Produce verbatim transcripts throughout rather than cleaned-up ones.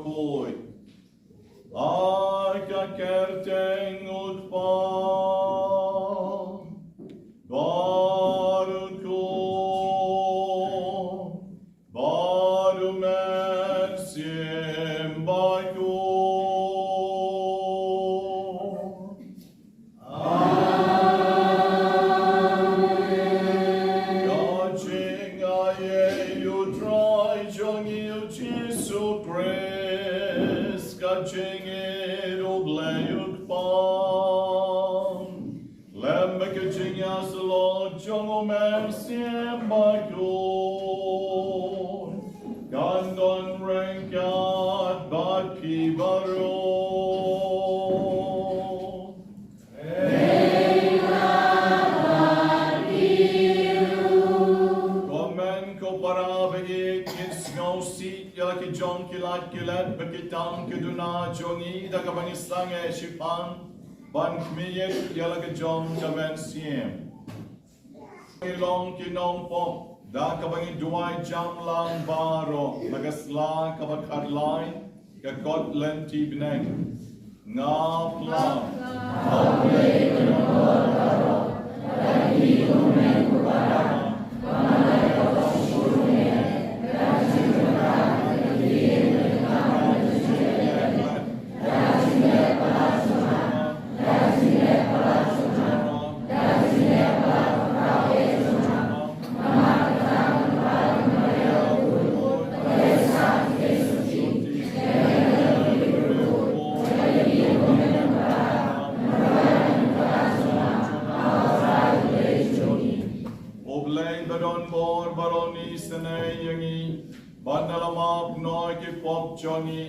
Khuid. Ha ka kyrteng U Kpa, bad U Khun, bad U Mynsiem Bakhuid. Amen. Ka jingaiei U Trai jong ngi U Jisu Khrist, ka jingïeit U Blei U Kpa, lem bad ka jingïasyllok jong U Mynsiem Bakhuid, kan don ryngkat bad phi baroh. Kumne ko para baieit, ngin sngewsih ïa la ki jong ki lad ki let bad ki tam ki duna jong ngi da kaba ngi sangeh shiphang ban khmih ïa la ka jong ka mynsiem. Ngi long ki nongpop da kaba ngi duwai jam lang baroh na ka sla kaba khatlai, ka kot lynti bneng. Nga pla. U Blei ba don bor, ba un isynei ïa ngi, bad un la map noh ïa ki pop jong ngi,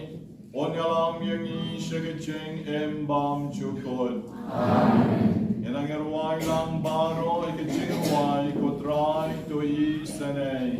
un ïalam ïa ngi sha ka jingim bymjukut. Amen. Ngin nang rwai lang baroh ïa ka jingrwai, Ko Trai to isynei.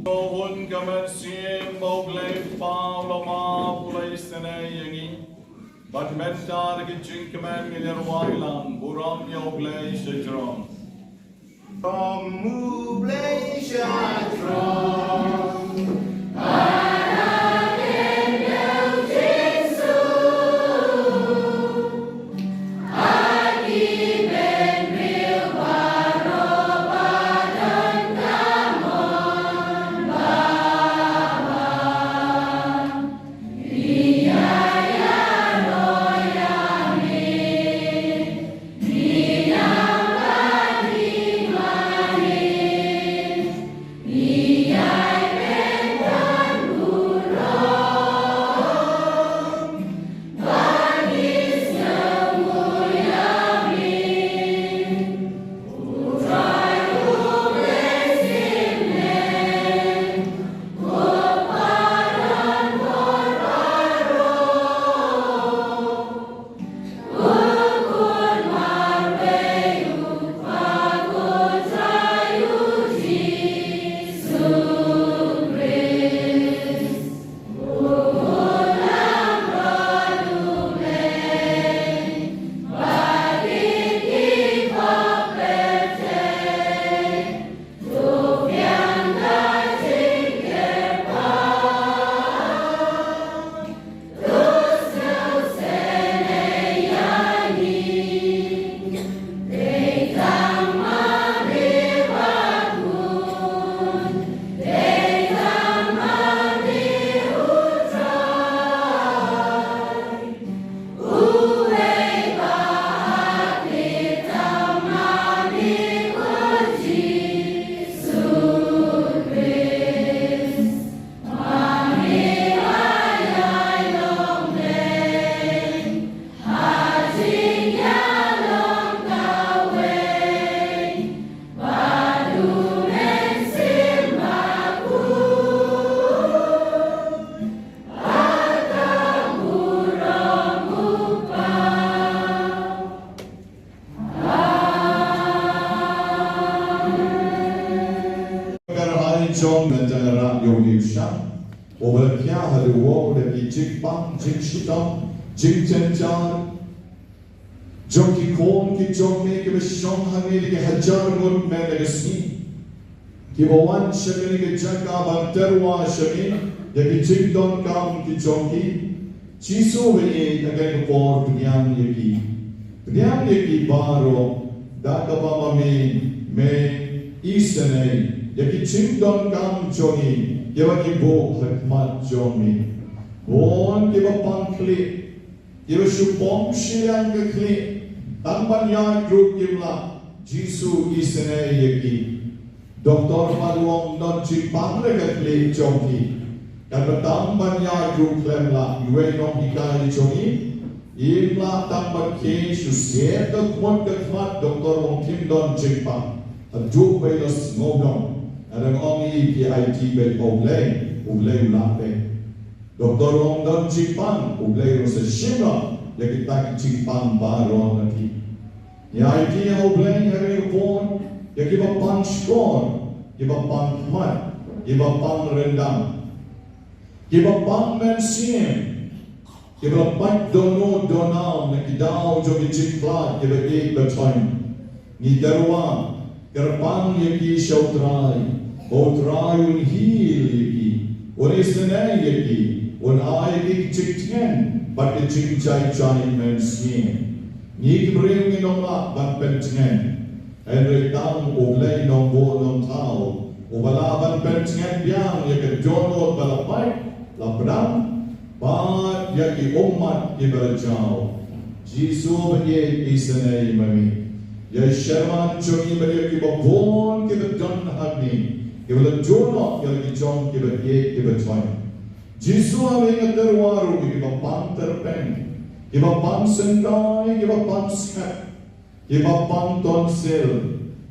Ko un ka mynsiem ba U Blei Kpa u la map u la isynei ïa ngi. Bad mynta da ka jingkmen ngin ïa rwai lang burom ïa U Blei sha jrong. Burom U Blei sha jrong. Ïa u Liu Shang, uba la thiah haduh wow da ki jingpang, jingshitom, jingjynjar jong ki khun ki jong me kiba shong hangne da ki hajar ngut mynta ka sngi, kiba wan sha kane ka jaka ban tyrwa sha me ïa ki jingdonkam ki jong ki. Jisu ba ïeit, ha kane ka por pdiang ïa ki, pdiang ïa ki baroh da kaba ma me me isynei ïa ki jingdonkam jong ngi kiba ngi buh ha khmat jong me. Bun kiba pang khlieh, kiba shu pom shiliang ka khlieh, tang ban ïaid ruh kim lah. Jisu isynei ïa ki. Doktor pat u ong don jingpang re ka khlieh jong ki. Katba tang ban ïaid ruh khlem lah. Iwei nonghikai jong ngi, im lah tang ban khie shu siat ka khmut ka khmat, doktor u ong kim don jingpang. Haduh ba i la sngewdon, nga dang ong ïa phi, aiti beit ha U Blei, U Blei u lah beit. Doktor u ong don jingpang, U Blei u sa shim noh ïa kita ki jingpang baroh na phi. Ïa aiti ha U Blei ha kane ka por ïa kiba pang shkor, kiba pang khmat, kiba pang ryndang, kiba pang mynsiem, kiba la pait dohnud dohnaw na ki daw jong ki jingkhlad kiba ïeit ba thoiñ. Ngi tyrwa, kyrpang ïa ki sha U Trai, ba U Trai un heal ïa ki, un isynei ïa ki, un ai ïa ki ka jingtngen bad ka jingjai jai mynsiem. Ngi ki briew ngim lah ban pyntngen, hynrei tang U Blei Nongbuh Nongthaw uba lah ban pyntngen biang ïa ka dohnud ba la pait, la pdang, bad ïa ki ummat kiba la jaw. Jisu ba ïeit, isynei ma me ïa i sherman jong ngi bad ïa kiba bun kiba don hangne, kiba la duh noh ïa la ki jong kiba ïeit kiba thoiñ. Jisu, ha me nga tyrwa ruh ïa kiba pang tyrpeng, kiba pang syngkai, kiba pang skhem, kiba pang tonsil,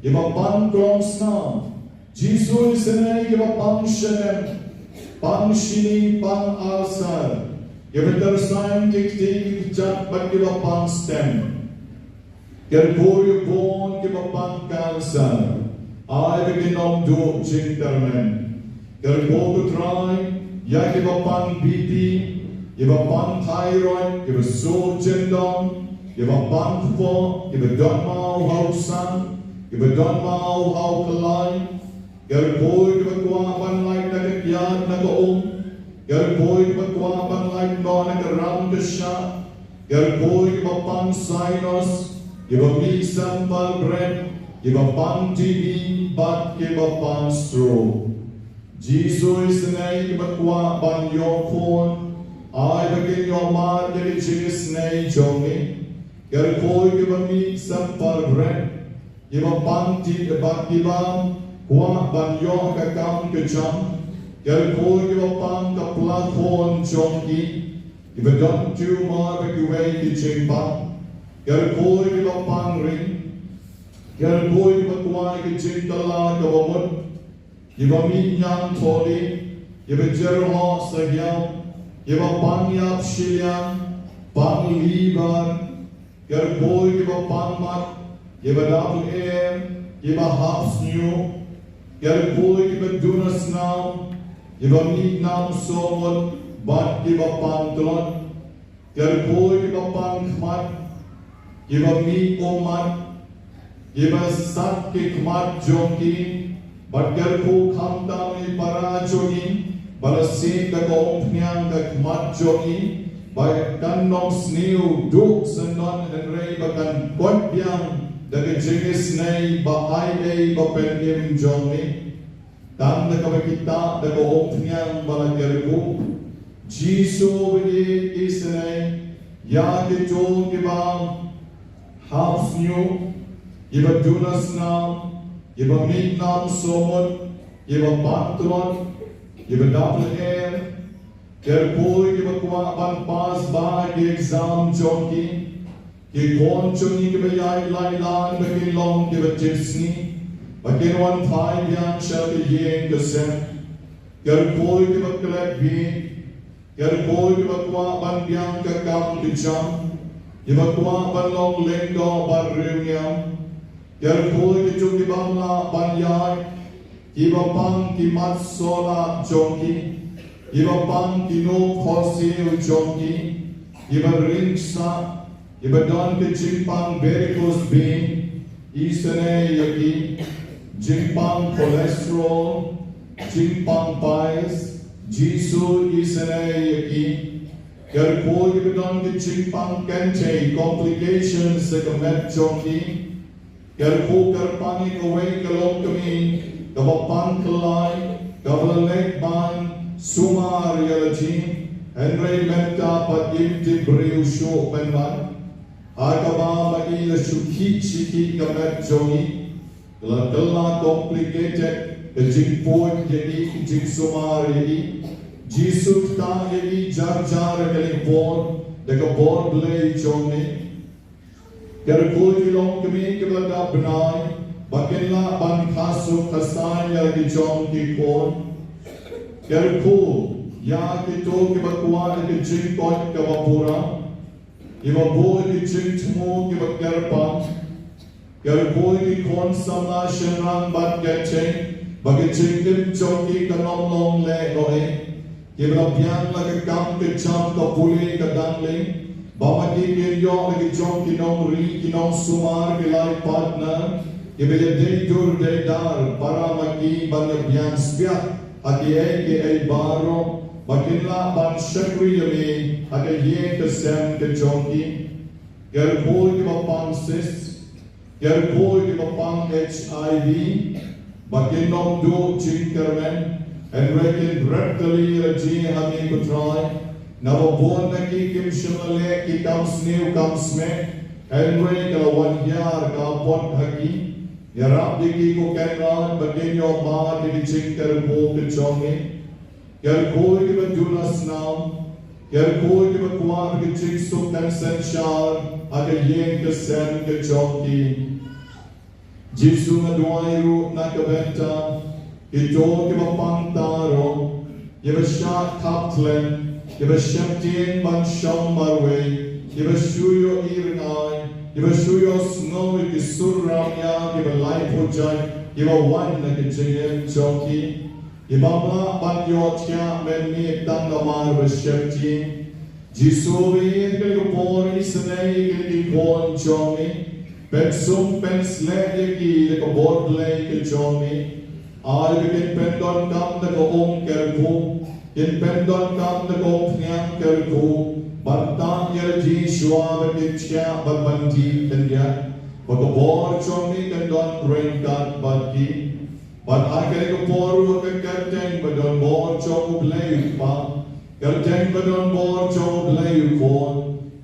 kiba pang klongsnam. Jisu, isynei kiba pang snem, pang shini, pang ulcer, kiba tyrsaiñ ki kti ki kjat bad kiba pang stent. Kyrkhu ïa bun kiba pang cancer, ai ba kin ym duh jingkyrmen. Kyrkhu, ko Trai, ïa kiba pang B P, kiba pang thyroid, kiba suk jyndong, kiba pang kpoh, kiba don maw ha u sang, kiba don maw ha u kyllai. Kyrkhu ïa kiba kwah ban lait na ka kyiad na ka um. Kyrkhu ïa kiba kwah ban lait noh na ka ram ka shah. Kyrkhu ïa kiba pang sinus, kiba mih samphal bret, kiba pang T B, bad kiba pang stroke. Jisu, isynei kiba kwah ban ïoh khun, ai ba kin ïoh mad ïa ka jingisynei jong me. Kyrkhu ïa kiba mih samphal bret, kiba pang T B bad kiba kwah ban ïoh ka kam ka jam. Kyrkhu ïa kiba pang ka pla khun jong ki, kiba don tumor bad kiwei ki jingpang. Kyrkhu ïa kiba pang ring. Kyrkhu ïa kiba kwah ïa ka jingkylla kaba mut, kiba mih ñiang tholi, kiba jyrhoh sahiaw, kiba pang ïap shiliang, pang liver. Kyrkhu ïa kiba pang mat, kiba dap lyer, kiba hap sniew. Kyrkhu ïa kiba duna snam, kiba mih nam sawmut, bad kiba pang tlot. Kyrkhu ïa kiba pang khmat, kiba mih ummat, kiba sat ki khmat jong ki. Bad kyrkhu khamtam ïa i para jong ngi ba la siej da ka umphniang ka khmat jong ngi, ba kan ym sniew duh syndon, hynrei ba kan koit biang da ka jingisynei ba ai ei ba pynim jong ngi. Tang da kaba ktah da ka umphniang ba la kyrkhu. Jisu ba ïeit, isynei ïa kito kiba hap sniew, kiba duna snam, kiba mih nam sawmut, kiba pang tlot, kiba dap lyer. Kyrkhu ïa kiba kwah ban pass bha ki exam jong ki. Ki khun jong ngi kiba ïaid lai lan ba kin long kiba tipsngi, ba kin wan phai biang sha ka ïing ka sem. Kyrkhu ïa kiba klet bieit. Kyrkhu ïa kiba kwah ban biang ka kam ka jam, kiba kwah ban long lyngdoh bad riewniam. Kyrkhu ïa kito ki bym lah ban ïaid, kiba pang ki mat sola jong ki, kiba pang ki nongkhohsiew jong ki, kiba ring sah, kiba don ki jingpang varicose vein, isynei ïa ki, jingpang cholesterol, jingpang piles, Jisu isynei ïa ki. Kyrkhu kiba don ki jingpang kynthei, complications ha ka met jong ki. Kyrkhu kyrpang ïa kawei ka longkmie kaba pang khlaiñ, kaba la leit ban sumar ïa la jong, hynrei mynta pat im tip briew shuh ban wan. Ha kaba ma i la shu khih shi khih ka met jong i, la kylla complicated ka jingpud ïa i, ka jingsumar ïa i. Jisu ktah ïa i jar jar ha kane ka por da ka bor Blei jong me. Kyrkhu ïa ki longkmie kiba la dap bnai ba kin lah ban kha suk kha saiñ ïa la ki jong ki khun. Kyrkhu ïa kito kiba kwah ïa ka jingkoit kaba pura, kiba buh ïa ki jingthmu kiba kyrpang. Kyrkhu ïa ki khun samla shynrang bad kynthei ba ka jingim jong ki kan ym long lehnohei. Kiba la biang la ka kam ka jam ka pule ka dang leh, ba ma ki kin ïoh la ki jong ki nongri ki nongsumar ki life partner kiba ïadei dur dei dar para ma ki ban ïa biang spiah ha kiei kiei baroh, ba kin lah ban shakri ïa me ha ka ïing ka sem ka jong ki. Kyrkhu ïa kiba pang cyst, kyrkhu ïa kiba pang H I V, ba kin ym duh jingkyrmen, hynrei kin bret kali ïa la jong me, Ko Trai. Naba bun na ki kim shym la leh ki kam sniew kam smiej, hynrei ka la wan hiar ka apot ha ki. Ïarap ïa ki, Ko Kynrad, ba kin ïoh mad ïa ki jingkyrkhu ka jong me. Kyrkhu ïa kiba duna snam, kyrkhu ïa kiba kwah ïa ka jingsuk kan synshar ha ka ïing ka sem ka jong ki. Jisu, nga duwai ruh na ka bynta kito kiba pang taroh, kiba shah khap khlem, kiba sheptieng ban shong marwei, kiba shu ïohi rngai, kiba shu ïohsngew ïa ki sur ramïa kiba laiphew jait kiba wan na ka jingim jong ki. Kiba ym lah ban ïohthiah mynmiet tang namar ba sheptieng. Jisu, ïa kane ka por isynei ïa kine ki khun jong me. Pynsum pynsleh ïa ki da ka bor Blei ka jong me. Ai ba kin pyndonkam da ka umkyrkhu, kin pyndonkam da ka umphniang kyrkhu, ban tah ïa la jong shuwa ba kin thiah bad ban dih khyndiat, ba ka bor jong me kan don ryngkat bad ki. Bad ha kane ka por ruh ka kyrteng ba don bor jong U Blei U Kpa, kyrteng ba don bor jong U Blei U Khun,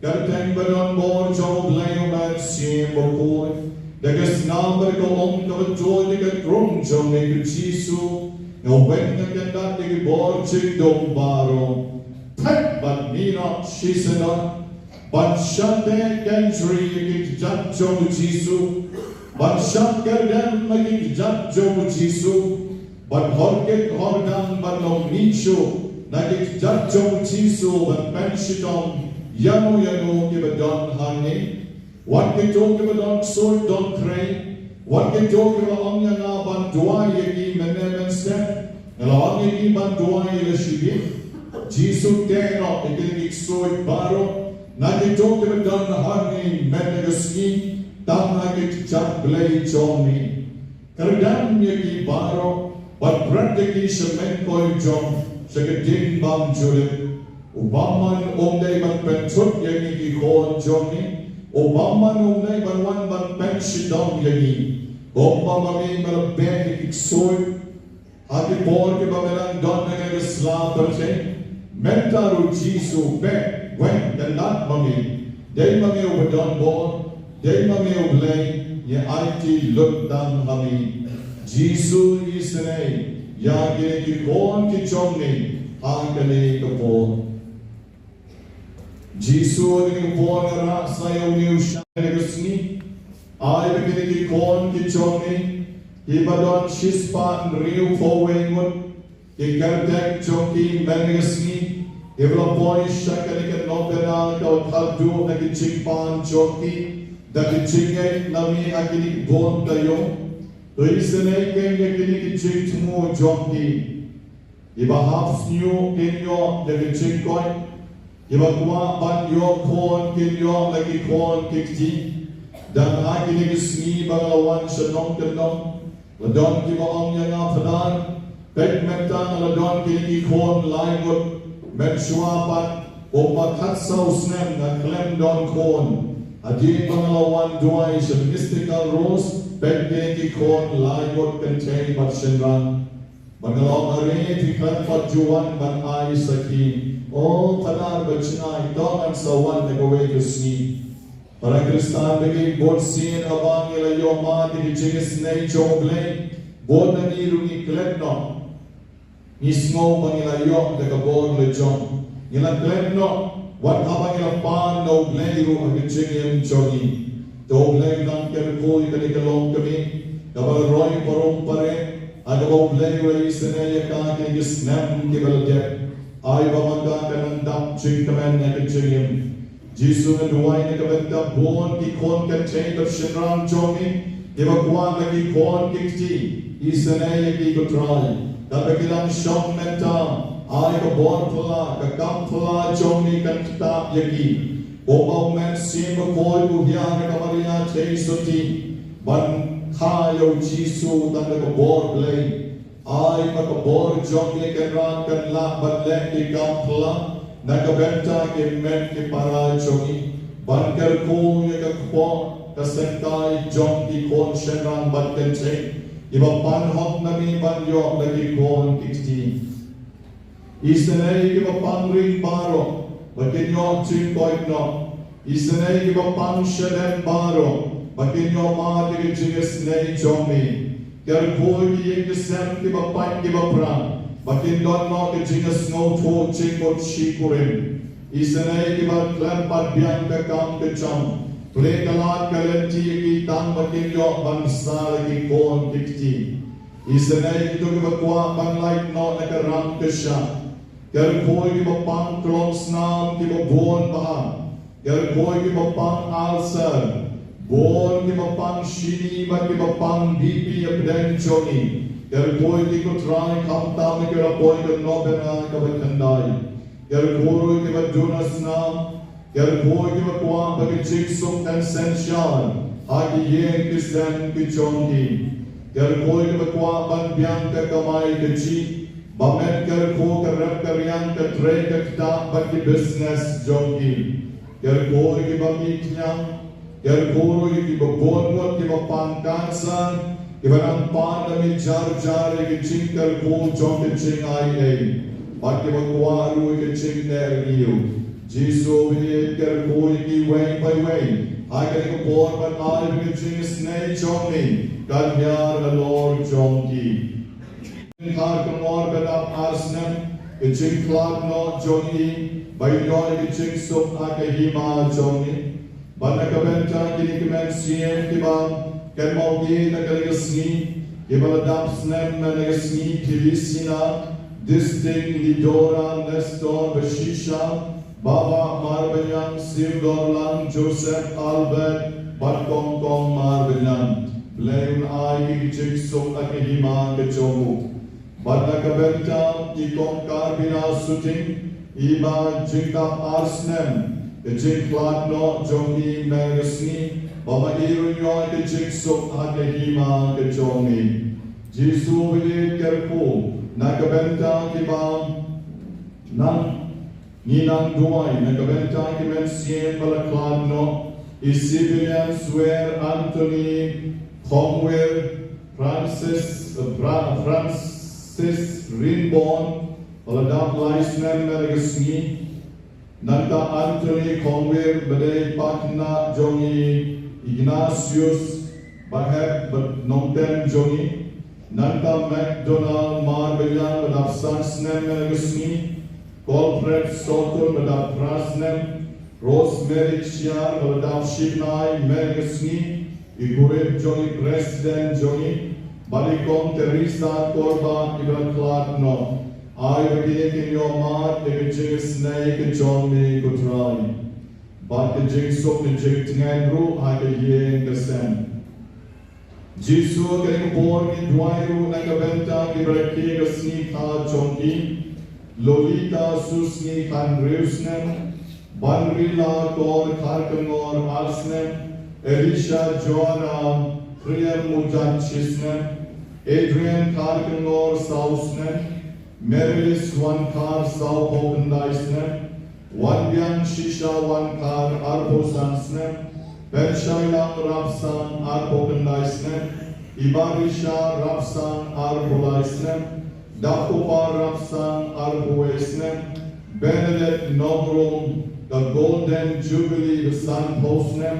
kyrteng ba don bor jong U Blei U Mynsiem Bakhuid. Da ka snam bad ka um kaba tuid da ka rung jong me, ko Jisu, nga weng nga kyndat ïa ki bor jingdum baroh. Phet bad minot shisyndon ban shah teh kynjri ïa ki kjat jong U Jisu, ban shah kyrdem ïa ki kjat jong U Jisu, ban hor kit hor dang ban long mih shuh na ki kjat jong U Jisu, ban pynshitom ïano ïano kiba don hangne. Wat kito kiba don ksuid don khrei, wat kito kiba ong ïa nga ban duwai ïa ki mynne mynstep, nga la ong ïa ki ban duwai ïa la shibit. Jisu, teh noh ïa kine ki ksuid baroh na kito kiba don hangne mynne ka sngi, tang ha ki kjat Blei jong me. Kyrdem ïa ki baroh, bad bret ïa ki sha mengkoi jong, sha ka ding bymjulip. U bymman um dei ban pynthut ïa ngi ki khun jong me. U bymman um dei ban wan ban pynshitom ïa ngi. Kumba ma me me la beh ïa ki ksuid ha ki por kiba me la don ha kane ka sla pyrthei, mynta ruh Jisu, beh, weng, kyndat ma me. Dei ma me uba don bor, dei ma me U Blei, ngi aiti lut tang ha me. Jisu, isynei ïa kine ki khun ki jong me ha kane ka por. Jisu, ha kane ka por nga rah sa ïa une u shynrang ha kane ka sngi. Ai ba kine ki khun ki jong me kiba don shispah hynriewphew wei ngut, ki kyrteng jong ki mynne ka sngi, kiba la poi sha kane ka novena kaba khatduh na ki jingpan jong ki, da ka jingngeit na me ha kine ki bun taïew. Isynei kein ïa kine ki jingthmu jong ki. Kiba hap shñiuh kin ïoh da ki jingkoit. Kiba kwah ban ïoh khun kin ïoh da ki khun ki kti. Dang ha kine ki sngi ba nga la wan sha nongkyndong, la don kiba ong ïa nga, Phadar, peit mynta nga la don kine ki khun lai ngut, mynshuwa pat kumba khatsaw snem nga khlem don khun. Hadien ba nga la wan duwai sha Mystical Rose, peit kine ki khun lai ngut, kynthei bad shynrang. Ba nga la ong, are, phi khlem pat ju wan ban ai sakhi. O Phadar, ba jngai, to ngan sa wan da kawei ka sngi. Para Khristan, ba ngi bun sien haba ngi la ïoh mad ïa ki jingisynei jong U Blei, bun na ngi ruh ngi klet noh. Ngi sngew ba ngi la ïoh da ka bor la jong. Ngi la klet noh wat haba ngi la pan na U Blei ruh ha ka jingim jong ngi. Te U Blei u nang kyrkhu ïa kane ka longkmie kaba la roi parom pare, ha kaba U Blei u la isynei ïa ka ha kine ki snem kiba la dep. Ai ba ma ka kan nang dap jingkmen ha ka jingim. Jisu, nga duwai na ka bynta bun ki khun kynthei bad shynrang jong ngi kiba kwah ïa ki khun ki kti. Isynei ïa ki, ko Trai, katba ki dang shong mynta. Ai ka bor phylla, ka kam phylla jong ngi kan ktah ïa ki. Kumba u Mynsiem Bakhuid u hiar ïa ka Maria Theisotti ban kha ïa u Jisu tang da ka bor Blei. Ai ba ka bor jong ngi kan rat kan lah ban leh ki kam phylla na ka bynta ki met ki para jong ngi, ban kyrkhu ïa ka kpoh ka syngkai jong ki khun shynrang bad kynthei kiba pan hok na ngi ban ïoh da ki khun ki kti. Isynei ïa kiba pang ring baroh ba kin ïoh jingkoit noh. Isynei ïa kiba pang shalem baroh ba kin ïoh mad ïa ka jingisynei jong me. Kyrkhu ïa ki ïing ki sem kiba pait kiba pra ba kin don noh ka jingsngewthuh jingmut shikurim. Isynei ïa kiba khlem pat biang ka kam ka jam, plie ka lad ka lynti ïa ki tang ba kin ïoh ban sah ïa ki khun ki kti. Isynei ïa kito kiba kwah ban lait noh na ka ram ka shah. Kyrkhu ïa kiba pang klong snam kiba bun bha. Kyrkhu ïa kiba pang ulcer. Bun kiba pang shini bad kiba pang B P hapdeng jong ngi. Kyrkhu ïa ki, ko Trai, khamtam ïa kiba la poi ka novena kaba khyndai. Kyrkhu ruh ïa kiba duna snam. Kyrkhu ïa kiba kwah ba ka jingsuk kan synshar ha ki ïing ki sem ki jong ki. Kyrkhu ïa kiba kwah ban biang ka kamai kajih, ba men kyrkhu ka rep ka riang, ka trei ka ktah bad ki business jong ki. Kyrkhu ïa kiba mih khñiang. Kyrkhu ruh ïa kiba bun ngut kiba pang cancer, kiba nang pan da mih jar jar ïa ka jingkyrkhu jong ka jingaiei, bad kiba kwah ruh ïa ka jingeh rngiew. Jisu, ba ïeit, kyrkhu ïa ki wei pa wei ha kane ka por bad ai ba ka jingisynei jong me kan hiar halor jong ki. Jingkhar kynmor ba dap ar snem, ka jingkhlad noh jong i, ba i ïoh ïa ka jingsuk ha ka hima jong i. Bad na ka bynta kine ki mynsiem kiba kynmaw ïa kane ka sngi, kiba la dap snem ha kane ka sngi, Felicina, Disting, Lidora, Nestor, Bashisha, Baba Marbaniang, Sildorlang, Joseph, Albert, bad Kongkong Marbaniang. Blei un ai ki jingsuk ha ka hima ka jong u. Bad na ka bynta i Kong Karbina Suting, iba jingdap ar snem, ka jingkhlad noh jong i mynta ka sngi, ba ma i ruh un ïoh ka jingsuk ha ka hima ka jong i. Jisu, ba ïeit, kyrkhu na ka bynta kiba nang Ngi nang duwai na ka bynta ki mynsiem ba la khlad noh, i Civilian Swer Anthony Khongwir, Francis, Fra-, Francis Rinborn, ba la dap lai snem mynta ka sngi. Nangta Anthony Khongwir ba dei pakhynnah jong i Ignatius Bahep ba nongtem jong i. Nangta McDonald Marbaniang ba dap san snem mynta ka sngi. Colfred Sotun ba dap phra snem, Rosemary Chiar ba la dap shibnai mynta ka sngi, i kurim jong i, president jong i, bad i Kong Teresa Korba iba la khlad noh. Ai ba kine kin ïoh mad ïa ka jingisynei ka jong me ko Trai, bad ka jingsuk ka jingtngen ruh ha ka ïing ka sem. Jisu, kane ka por ngi duwai ruh na ka bynta ki barakhe ka sngi kha jong ki. Lolita, Susngi, khathynriew snem. Banrila Kor Kharkongor, ar snem. Elisha Joanna Priem Mujat, shi snem. Adrian Kharkongor, saw snem. Merilis Wankhar, sawphew khyndai snem. Wanbiang Shisha Wankhar, arphew san snem. Benshailang Rapsang, arphew khyndai snem. Ibarisha Rapsang, arphew lai snem. Dakupa Rapsang, arphew wei snem. Bernadette Nongrum, ka Golden Jubilee, ka sanphew snem.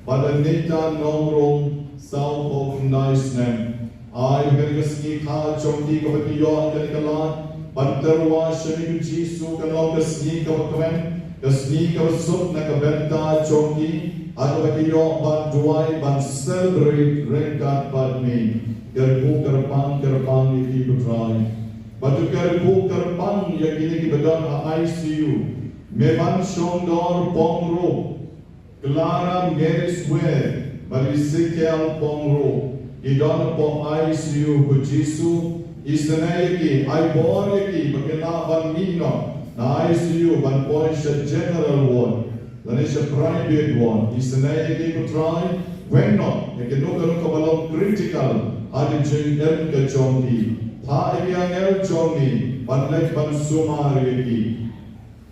Bad Anita Nongrum, sawphew khyndai snem. Ai ba kane ka sngi kha jong ki kaba ki ïoh kane ka lad ban tyrwa sha ïa u Jisu, kan long ka sngi kaba kmen, ka sngi kaba suk na ka bynta jong ki, ha kaba ki ïoh ban duwai, ban celebrate ryngkat bad me. Kyrkhu kyrpang, kyrpang ïa ki, ko Trai. Bad to kyrkhu kyrpang ïa kine kiba don ha I C U. Me ban shongdor pong ruh. Clara Mary Swer bad Ezekiel Pongro, ki don hapoh I C U, ko Jisu, isynei ïa ki, ai bor ïa ki ba kin lah ban mih noh na I C U ban poi sha general ward lane sha private ward. Isynei ïa ki, ko Trai, weng noh ïa kano kano kaba long critical ha ka jingim ka jong ki. Phah ïa ki angel jong me ban leit ban sumar ïa ki.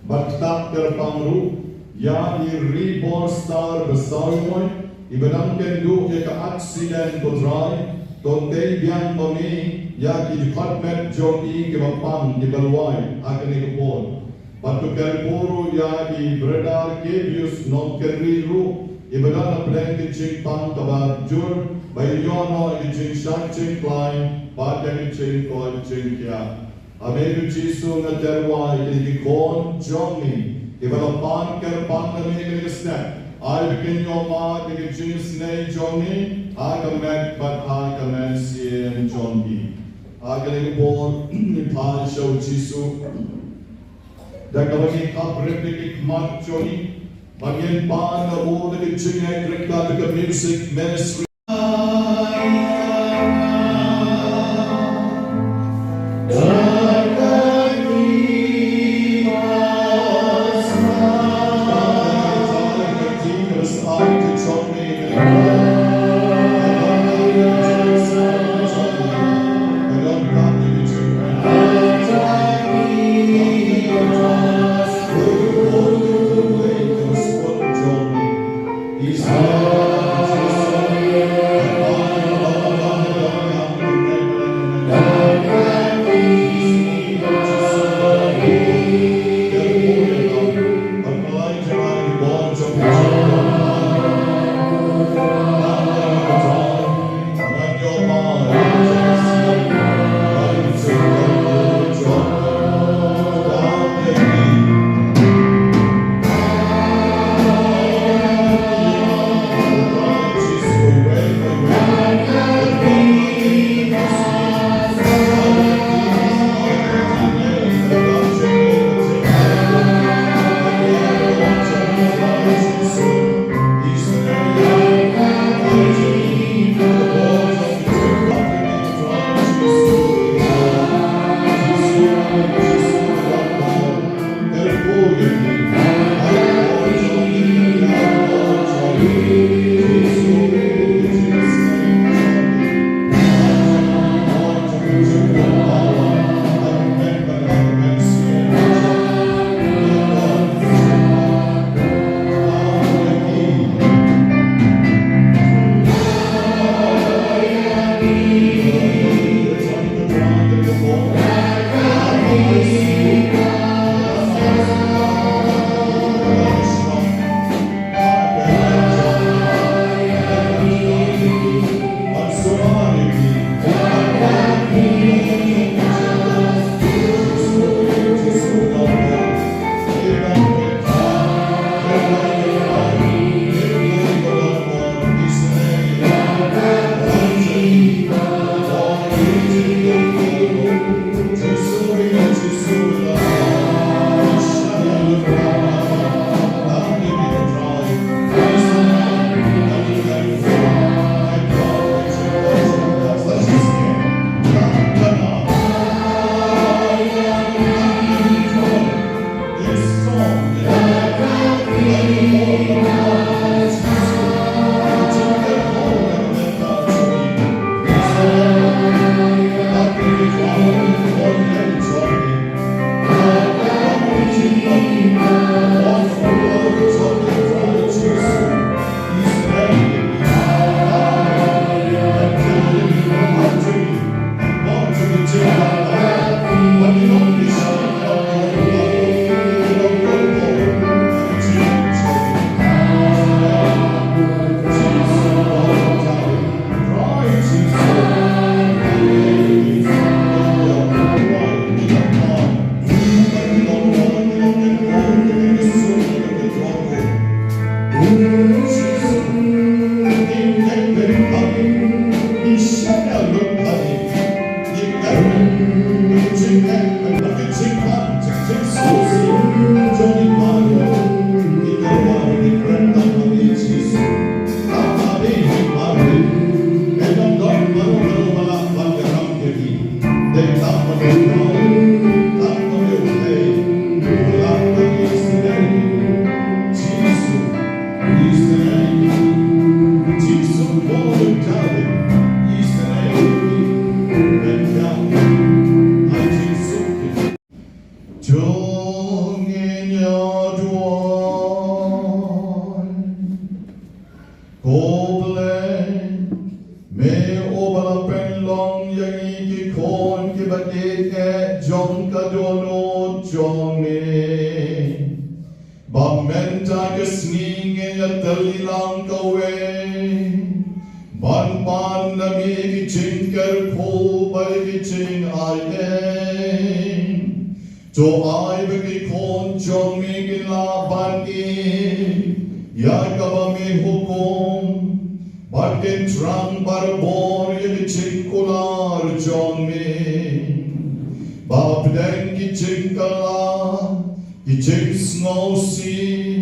Bad ktah kyrpang ruh ïa i Ribor Star Basaiawmoit, iba dang kynduh ïa ka accident, ko Trai. To tei biang ma me ïa ki dkhot met jong i kiba pang, kiba lwai ha kane ka por. Bad to kyrkhu ruh ïa i Brother Kebius Nongkynrih ruh, iba don hapdeng ka jingpang kaba jur, ba i ïoh noh ïa ka jingshah jingpynlong bad ïa ka jingkoit jingkhiah. Ha me, ko Jisu, nga tyrwa ïa kine ki khun jong me kiba la pan kyrpang na me kane ka step. Ai ba kin ïoh mad ïa ka jingisynei jong me ha ka met bad ha ka mynsiem jong ki. Ha kane ka por ngi phai sha u Jisu da kaba ngi khapbriew ïa ki khmat jong ngi, ba ngin pan na u da ka jingngeit ryngkat bad ka music ministry. Jong ngi ïa duwai. Ko Blei, me uba la pynlong ïa ngi ki khun kiba ïeit jong ka dohnud jong me. Ba mynta ka sngi ngin ïa tylli lang kawei ban pan na me ki jingkyrkhu bad ki jingai. To ai ba ki khun jong me kin lah ban ïeit ïa kaba me hukum, bad kin thrang barabor ïa ki jingkular jong me. Ba pdeng ki jingkylla, ki jingsngewsih,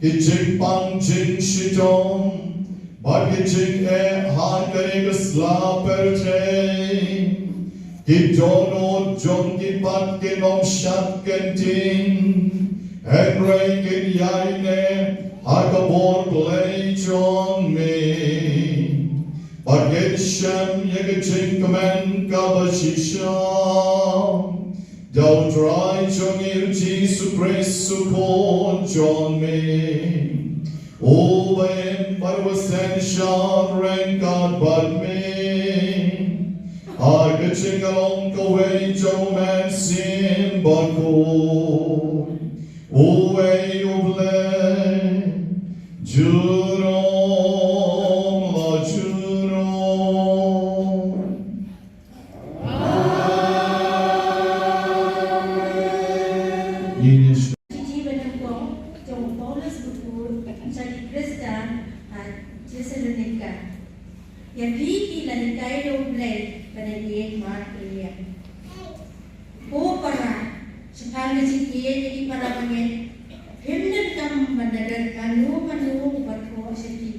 ki jingpang jingshitom, bad ki jingeh ha kane ka sla pyrthei, ki dohnud jong ki pat kin ym shah kynting, hynrei kin ïaineh ha ka bor Blei jong me. Bad kin shem ïa ka jingkmen kaba shisha da U Trai jong ngi U Jisu Khrist U Khun jong me. Uba im bad uba synshar ryngkat bad me ha ka jinglong kawei jong U Mynsiem Bakhuid. Uei U Blei junom la junom. Amen. Shithi ba nyngkong jong u Paulus bakhuid sha ki Khristan ha Thessalonika. Ïa phi ki la hikai da U Blei ban ïeit markylliang. Ko para, shaphang ka jingïeit ïa ki para bangeit, phim donkam ban da don kano kano uba thoh sha phi.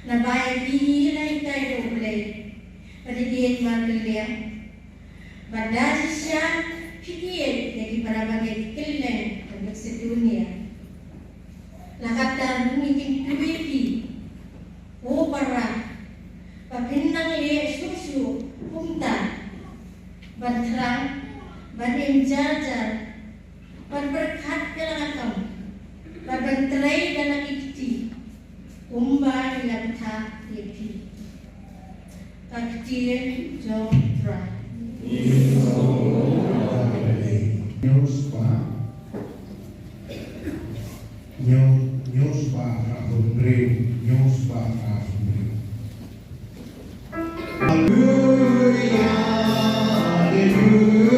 Naba ïa phi hi la hikai da U Blei ban ïeit markylliang. Bad da shisha phi ïeit ïa ki para bangeit kylleng ha Masedonia. La katta ruh ngi kyntu ïa phi, ko para, ba phin nang leh shuh shuh kumta, ban thrang, ban im jar jar, ban pyrkhat ïa la ka kam, bad ban trei da la ki kti, kumba ngi la bthah ïa phi. Ka ktien jong U Trai. Hynñiew spah. Hynñiew, hynñiew spah arphew hynriew, hynñiew spah arphew hynriew. Haleluya, haleluya.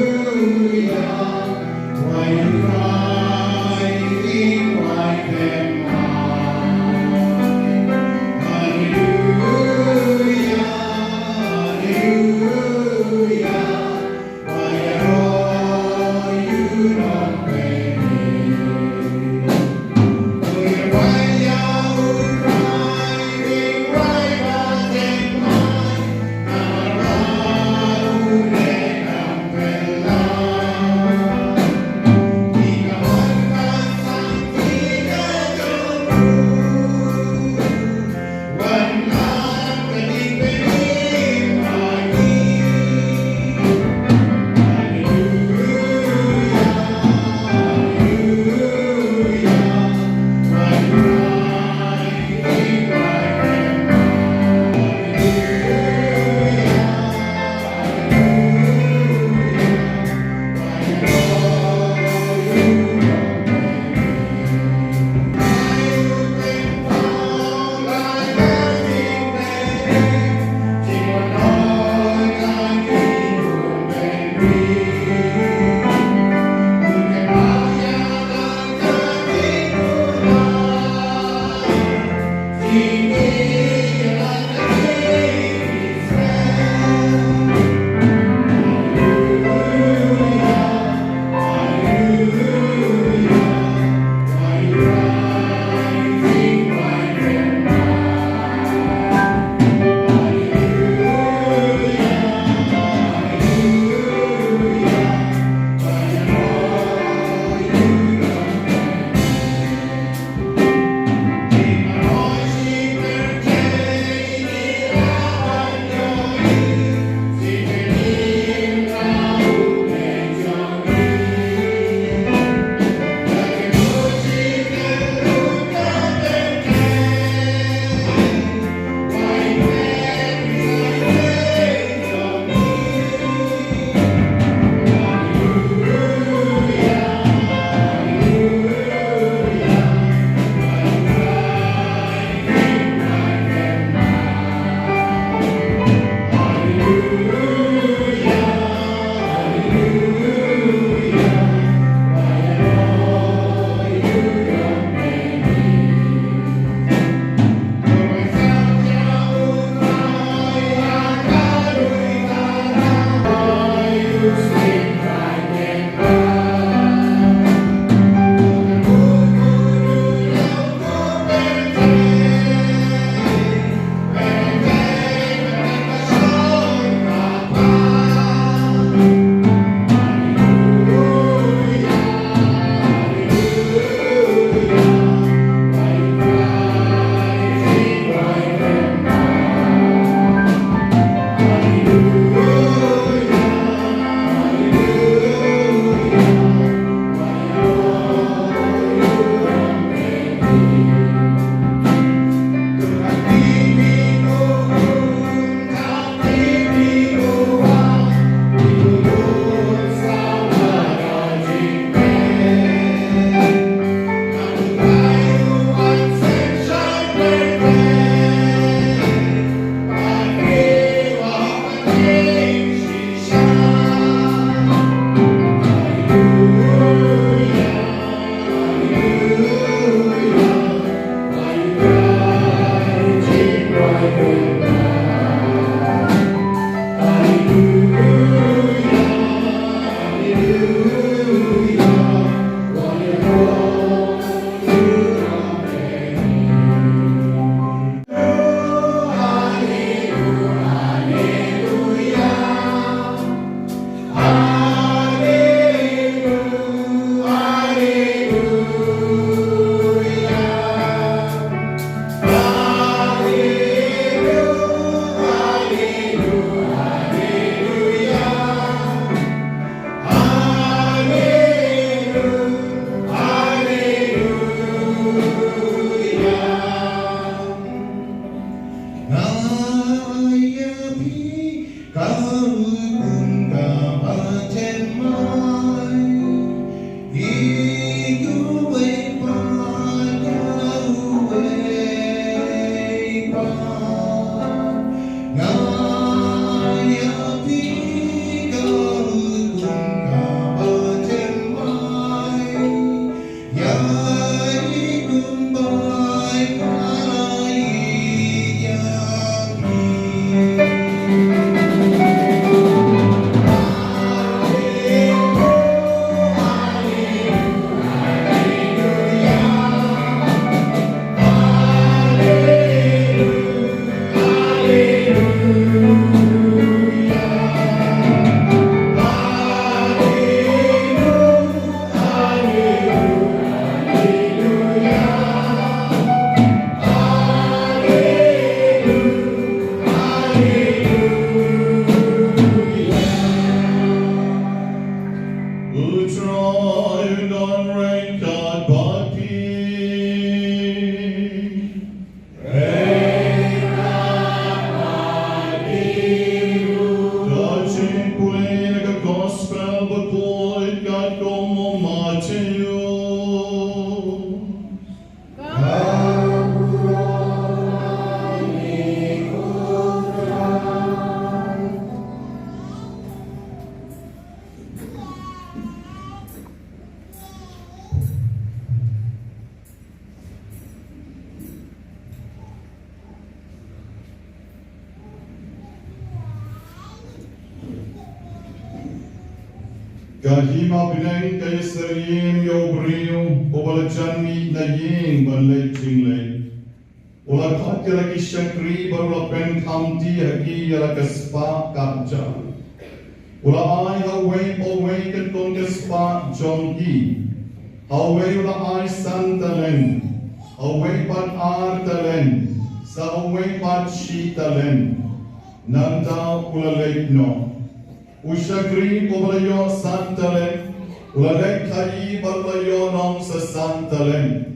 U Trai un don ryngkat bad phi. Ka jingpule na ka Gospel bakhuid katkum u Mathaios. Ka hima bneng ka ïasyriem ïa u briew uba la jan mih na ïing ban leit jingleit. U la khot ïa la ki shakri bad u la pynkhamti ha ki ïa la ka spah khatjar. U la ai ha uwei pa uwei katkum ka spah jong ki. Ha uwei u la ai san talent, ha uwei pat ar talent, sa ha uwei pat shi talent. Nangta u la leit noh. U shakri uba la ïoh san talent u la leit khaii bad u la ïoh noh sa san talent.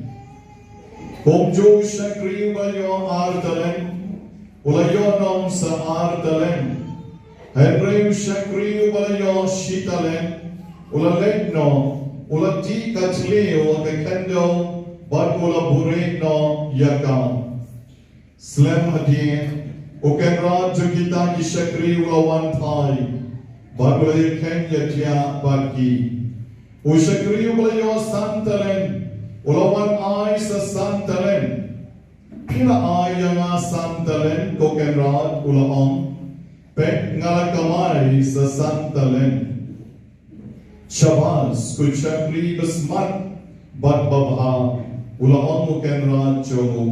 Kumjuh u shakri uba la ïoh ar talent u la ïoh noh sa ar talent. Hynrei u shakri uba la ïoh shi talent u la leit noh, u la tih ka thliew ha ka khyndew bad u la buhrieh noh ïa ka. Slem hadien, u kynrad jong kita ki shakri u la wan phai bad u la ïakheiñ ïathiah bad ki. U shakri uba la ïoh san talent u la wan ai sa san talent. Phi la ai ïa nga san talent, ko kynrad, u la ong. Peit, nga la kamai sa san talent. Shabas, ko shakri basmat bad babha, u la ong u kynrad jong u.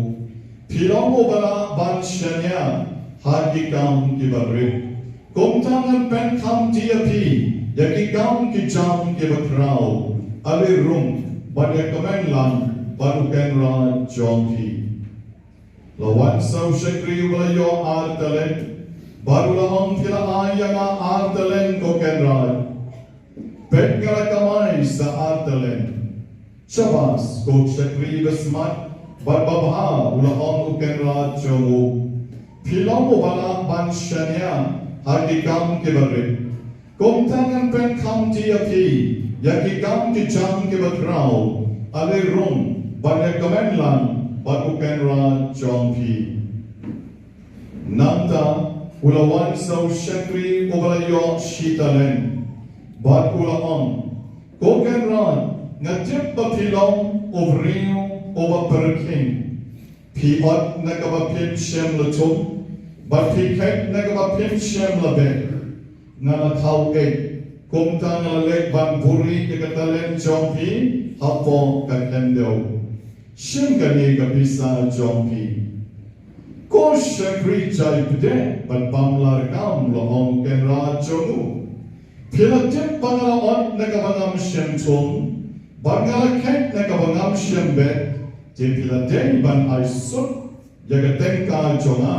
Phi long uba lah ban shaniah ha ki kam kiba rit. Kumta ngan pynkhamti ïa phi ïa ki kam ki jam kiba khraw. Ale rung bad ïa kmen lang bad u kynrad jong phi. La wan sa u shakri uba la ïoh ar talent bad u la ong, phi la ai ïa nga ar talent, ko kynrad. Peit, nga la kamai sa ar talent. Shabas, ko shakri basmat bad babha, u la ong u kynrad jong u. Phi long uba lah ban shaniah ha ki kam kiba rit. Kumta ngan pynkhamti ïa phi ïa ki kam ki jam kiba khraw. Ale rung bad ïa kmen lang bad u kynrad jong phi. Nangta u la wan sa u shakri uba la ïoh shi talent bad u la ong, ko kynrad, nga tip ba phi long u briew uba pyrkhing. Phi ot na kaba phim shym la thung bad phi kheit na kaba phim shym la beh. Nga la thaw eh, kumta nga la leit ban buhrieh ïa ka talent jong phi hapoh ka khyndew. Shim kane ka pisa jong phi. Ko shakri jai pdeng bad bam larkam, u la ong u kynrad jong u. Phi la tip ba nga la ot na kaba ngam shym thung bad nga la kheit na kaba ngam shym beh. Te phi la dei ban ai suk ïa ka tyngka jong nga.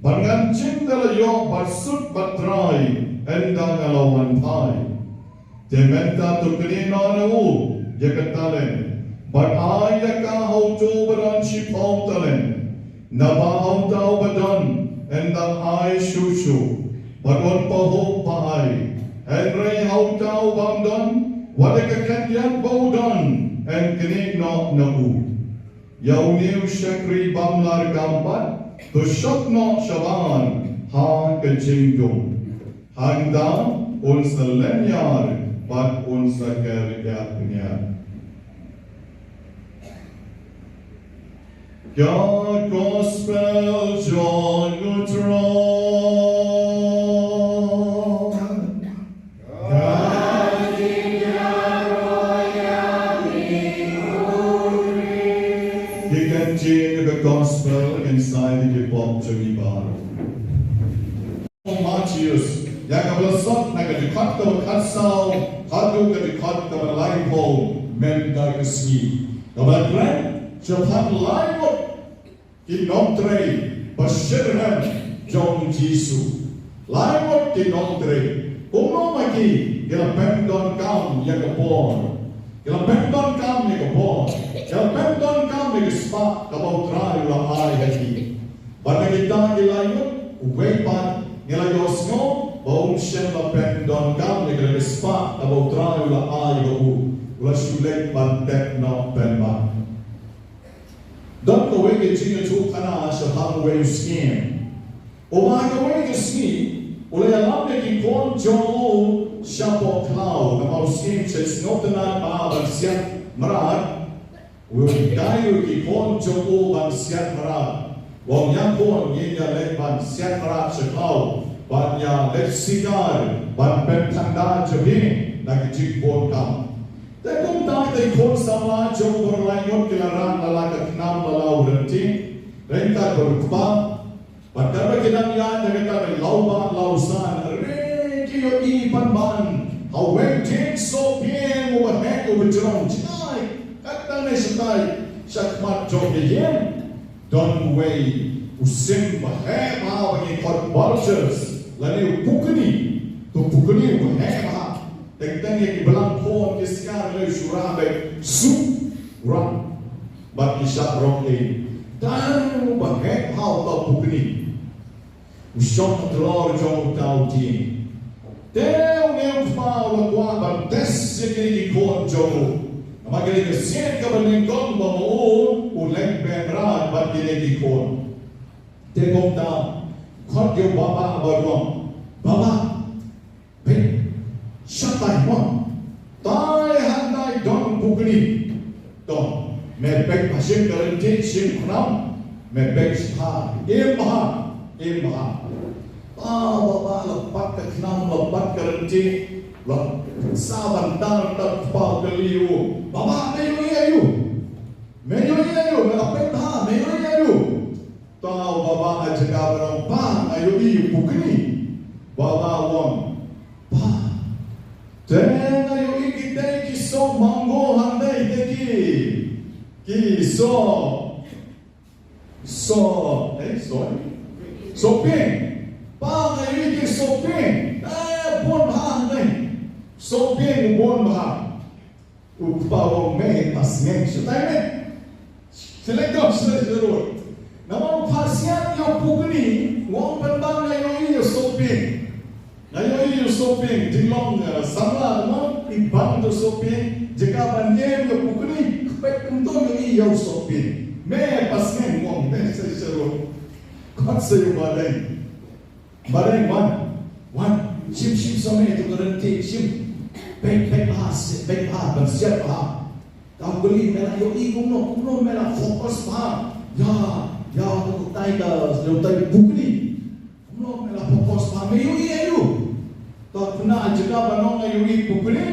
Bad ngan jin da la ïoh bad suk bad trai ynda nga la wan phai. Te mynta to knieh noh na u ïa ka talent bad ai ïa ka ha uto uba don shiphew talent. Naba ha uta uba don un dang ai shuh shuh bad un pahuh ba ai. Hynrei ha uta u bym don, wat ïa ka khyndiat ba u don un knieh noh na u. Ïa une u shakri bym larkam pat, to shop noh shabar ha ka jingdum. Hangta un sa lynñiar bad un sa ker ïa pynïar. Ka Gospel jong u Trai. Ki kyntien ka Gospel kin sa ai ïa ki pop jong ngi baroh. Mathaios, ïa kaba la sot na ka dkhot kaba khatsaw haduh ka dkhot kaba laiphew mynta ka sngi. Kaba la kren shaphang lai ngut ki nongtrei ba shitrhem jong u Jisu. Lai ngut ki nongtrei. Kumno ma ki, ki la pyndonkam ïa ka por. Ki la pyndonkam ïa ka por. Ki la pyndonkam ïa ka spah kaba U Trai u la ai ha ki. Bad na kita ki laingut, uwei pat ngi la ïohsngew ba um shym la pyndonkam ïa ka spah kaba U Trai u la ai ha u. U la shu leit ban tep noh pynban. Don kawei ka jingïathuhkhana shaphang uwei u syiem. Uba ha kawei ka sngi u la ïalam ïa ki khun jong u shapoh khlaw. Namar u syiem u sngewtynnat bha ban siat mrad, u hikai ïa ki khun jong u ban siat mrad. U ong, ïa khun, ngin ïa leit ban siat mrad sha khlaw, ban ïa leit sikar, ban pynthanda jingim na ki jingbun kam. Te kumta ki khun samla jong u ba laingut ki la rah la la ka khnam la la u ryntih ryngkat bad u kpa. Bad katba ki dang ïaid na kata ka lawbah lawsan, hynrei ki ïohi pynban ha uwei u dieng sohpieng uba heh uba jrong jngai. Katne shatai shakhmat jong ka ïing don uwei u sim ba heh bha ba ngi khot vultures lane u pukni. To pukni uba heh bha. Teng teng ïa ki blang khun ki sngewthuh lei shu rah beit suk rah. Bad ki shah rong ei. Tang ba heh bha uta u pukni u shong ha tlor jong uta u dieng. Te une u kpa u la kwah ban test ïa kine ki khun jong u. Namar kane ka sien kaba nyngkong ba ma u u leit beh mrad bad kine ki khun. Te kumta khot ïa u baba bad u ong, baba, peit shatai mo. Tai hatai don u pukni. To, me peit ba shim ka ryntih shim khnam. Me peit shatai. Im bha, im bha. Ba baba la pat ka khnam la pat ka ryntih. La sa ban tar tar kpa u kylli u. Baba, me ïohi aïu? Me ïohi aïu? Me la peit bha, me ïohi aïu? Tang u baba ha jaka ba ong, pa, nga ïohi u pukni. Baba u ong, pa, te nga ïohi kitei ki soh mango hangne te ki, ki soh, soh, eh, soh, sohpieng. Pa, nga ïohi ki sohpieng. Eh, bun bha hangne. Sohpieng bun bha. U kpa u ong, me, pa sngewthuh shatai me. Shu leit noh sha, sha rud. Namar u kpa siat ïa u pukni, u ong pynban nga ïohi ïa u sohpieng. Nga ïohi ïa u sohpieng, jinglong, eh, samla, namar i bang ïa u sohpieng, jaka ban ïeng ïa u pukni, peit kumto ïohi ïa u sohpieng. Me, pa sngewthuh, u ong, me, sha, sha rud. Khot sa ïa u Madeng. Madeng, wan, wan, shim, shim, sa me, to ka ryntih, shim. Peit, peit bha, peit bha, ban siat bha. Tang kylli, me la ïohi kumno, kumno me la focus bha ïa, ïa utai ka, ïa utai u pukni. Kumno me la focus bha, me ïohi aïu? Tang kane jaka ba nga ong nga ïohi pukni.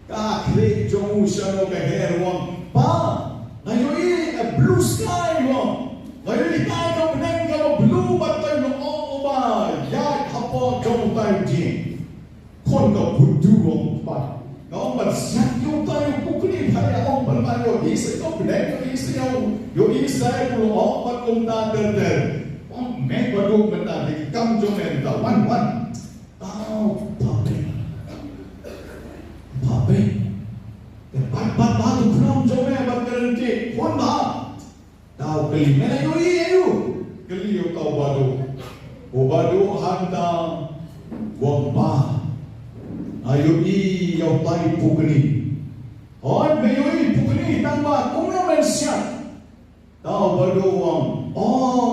Ka khlieh jong u shano ka her, u ong, pa, nga ïohi a blue sky, u ong. Nga ïohi tai ka bneng kaba blue bad tai u lyoh uba ïaid hapoh jong utai u dieng. Khun ka bud u ong, pa, nga ong ban siat ïa utai u pukni, pa, ïa ong ban, ban ïohi sa ïa ka bneng, ïohi sa ïa u, ïohi sa ïa u lyoh bad kumta ter ter. Ong, me Baduh, mynta dei kam jong me mynta, wan, wan. Tau, pha peit. Pha peit. Te pat, pat, pat u khnam jong me bad ka ryntih. Hun bha. Tau kylli, me la ïohi aïu? Kylli ïa uta u Baduh. U Baduh hangta u ong, pa, nga ïohi ïa utai u pukni. Hooid, me ïohi pukni, tang ba kumno men siat? Tau Baduh u ong, o,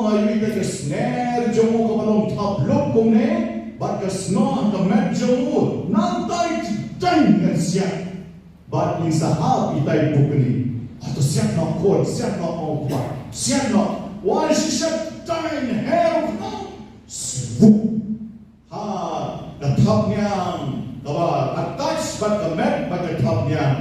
nga ïohi ïa ka sner jong u kaba long thaplup kumne, bad ka snoh ha ka met jong u, nangta i jingteng ngan siat. Bad ngin sa hap itai i pukni. Hato siat noh khun, siat noh, ong u kpa. Siat noh. Wan shisha, teng her u khnam. Sbuk. Ha ka thapniang kaba attach bad ka met bad ka thapniang,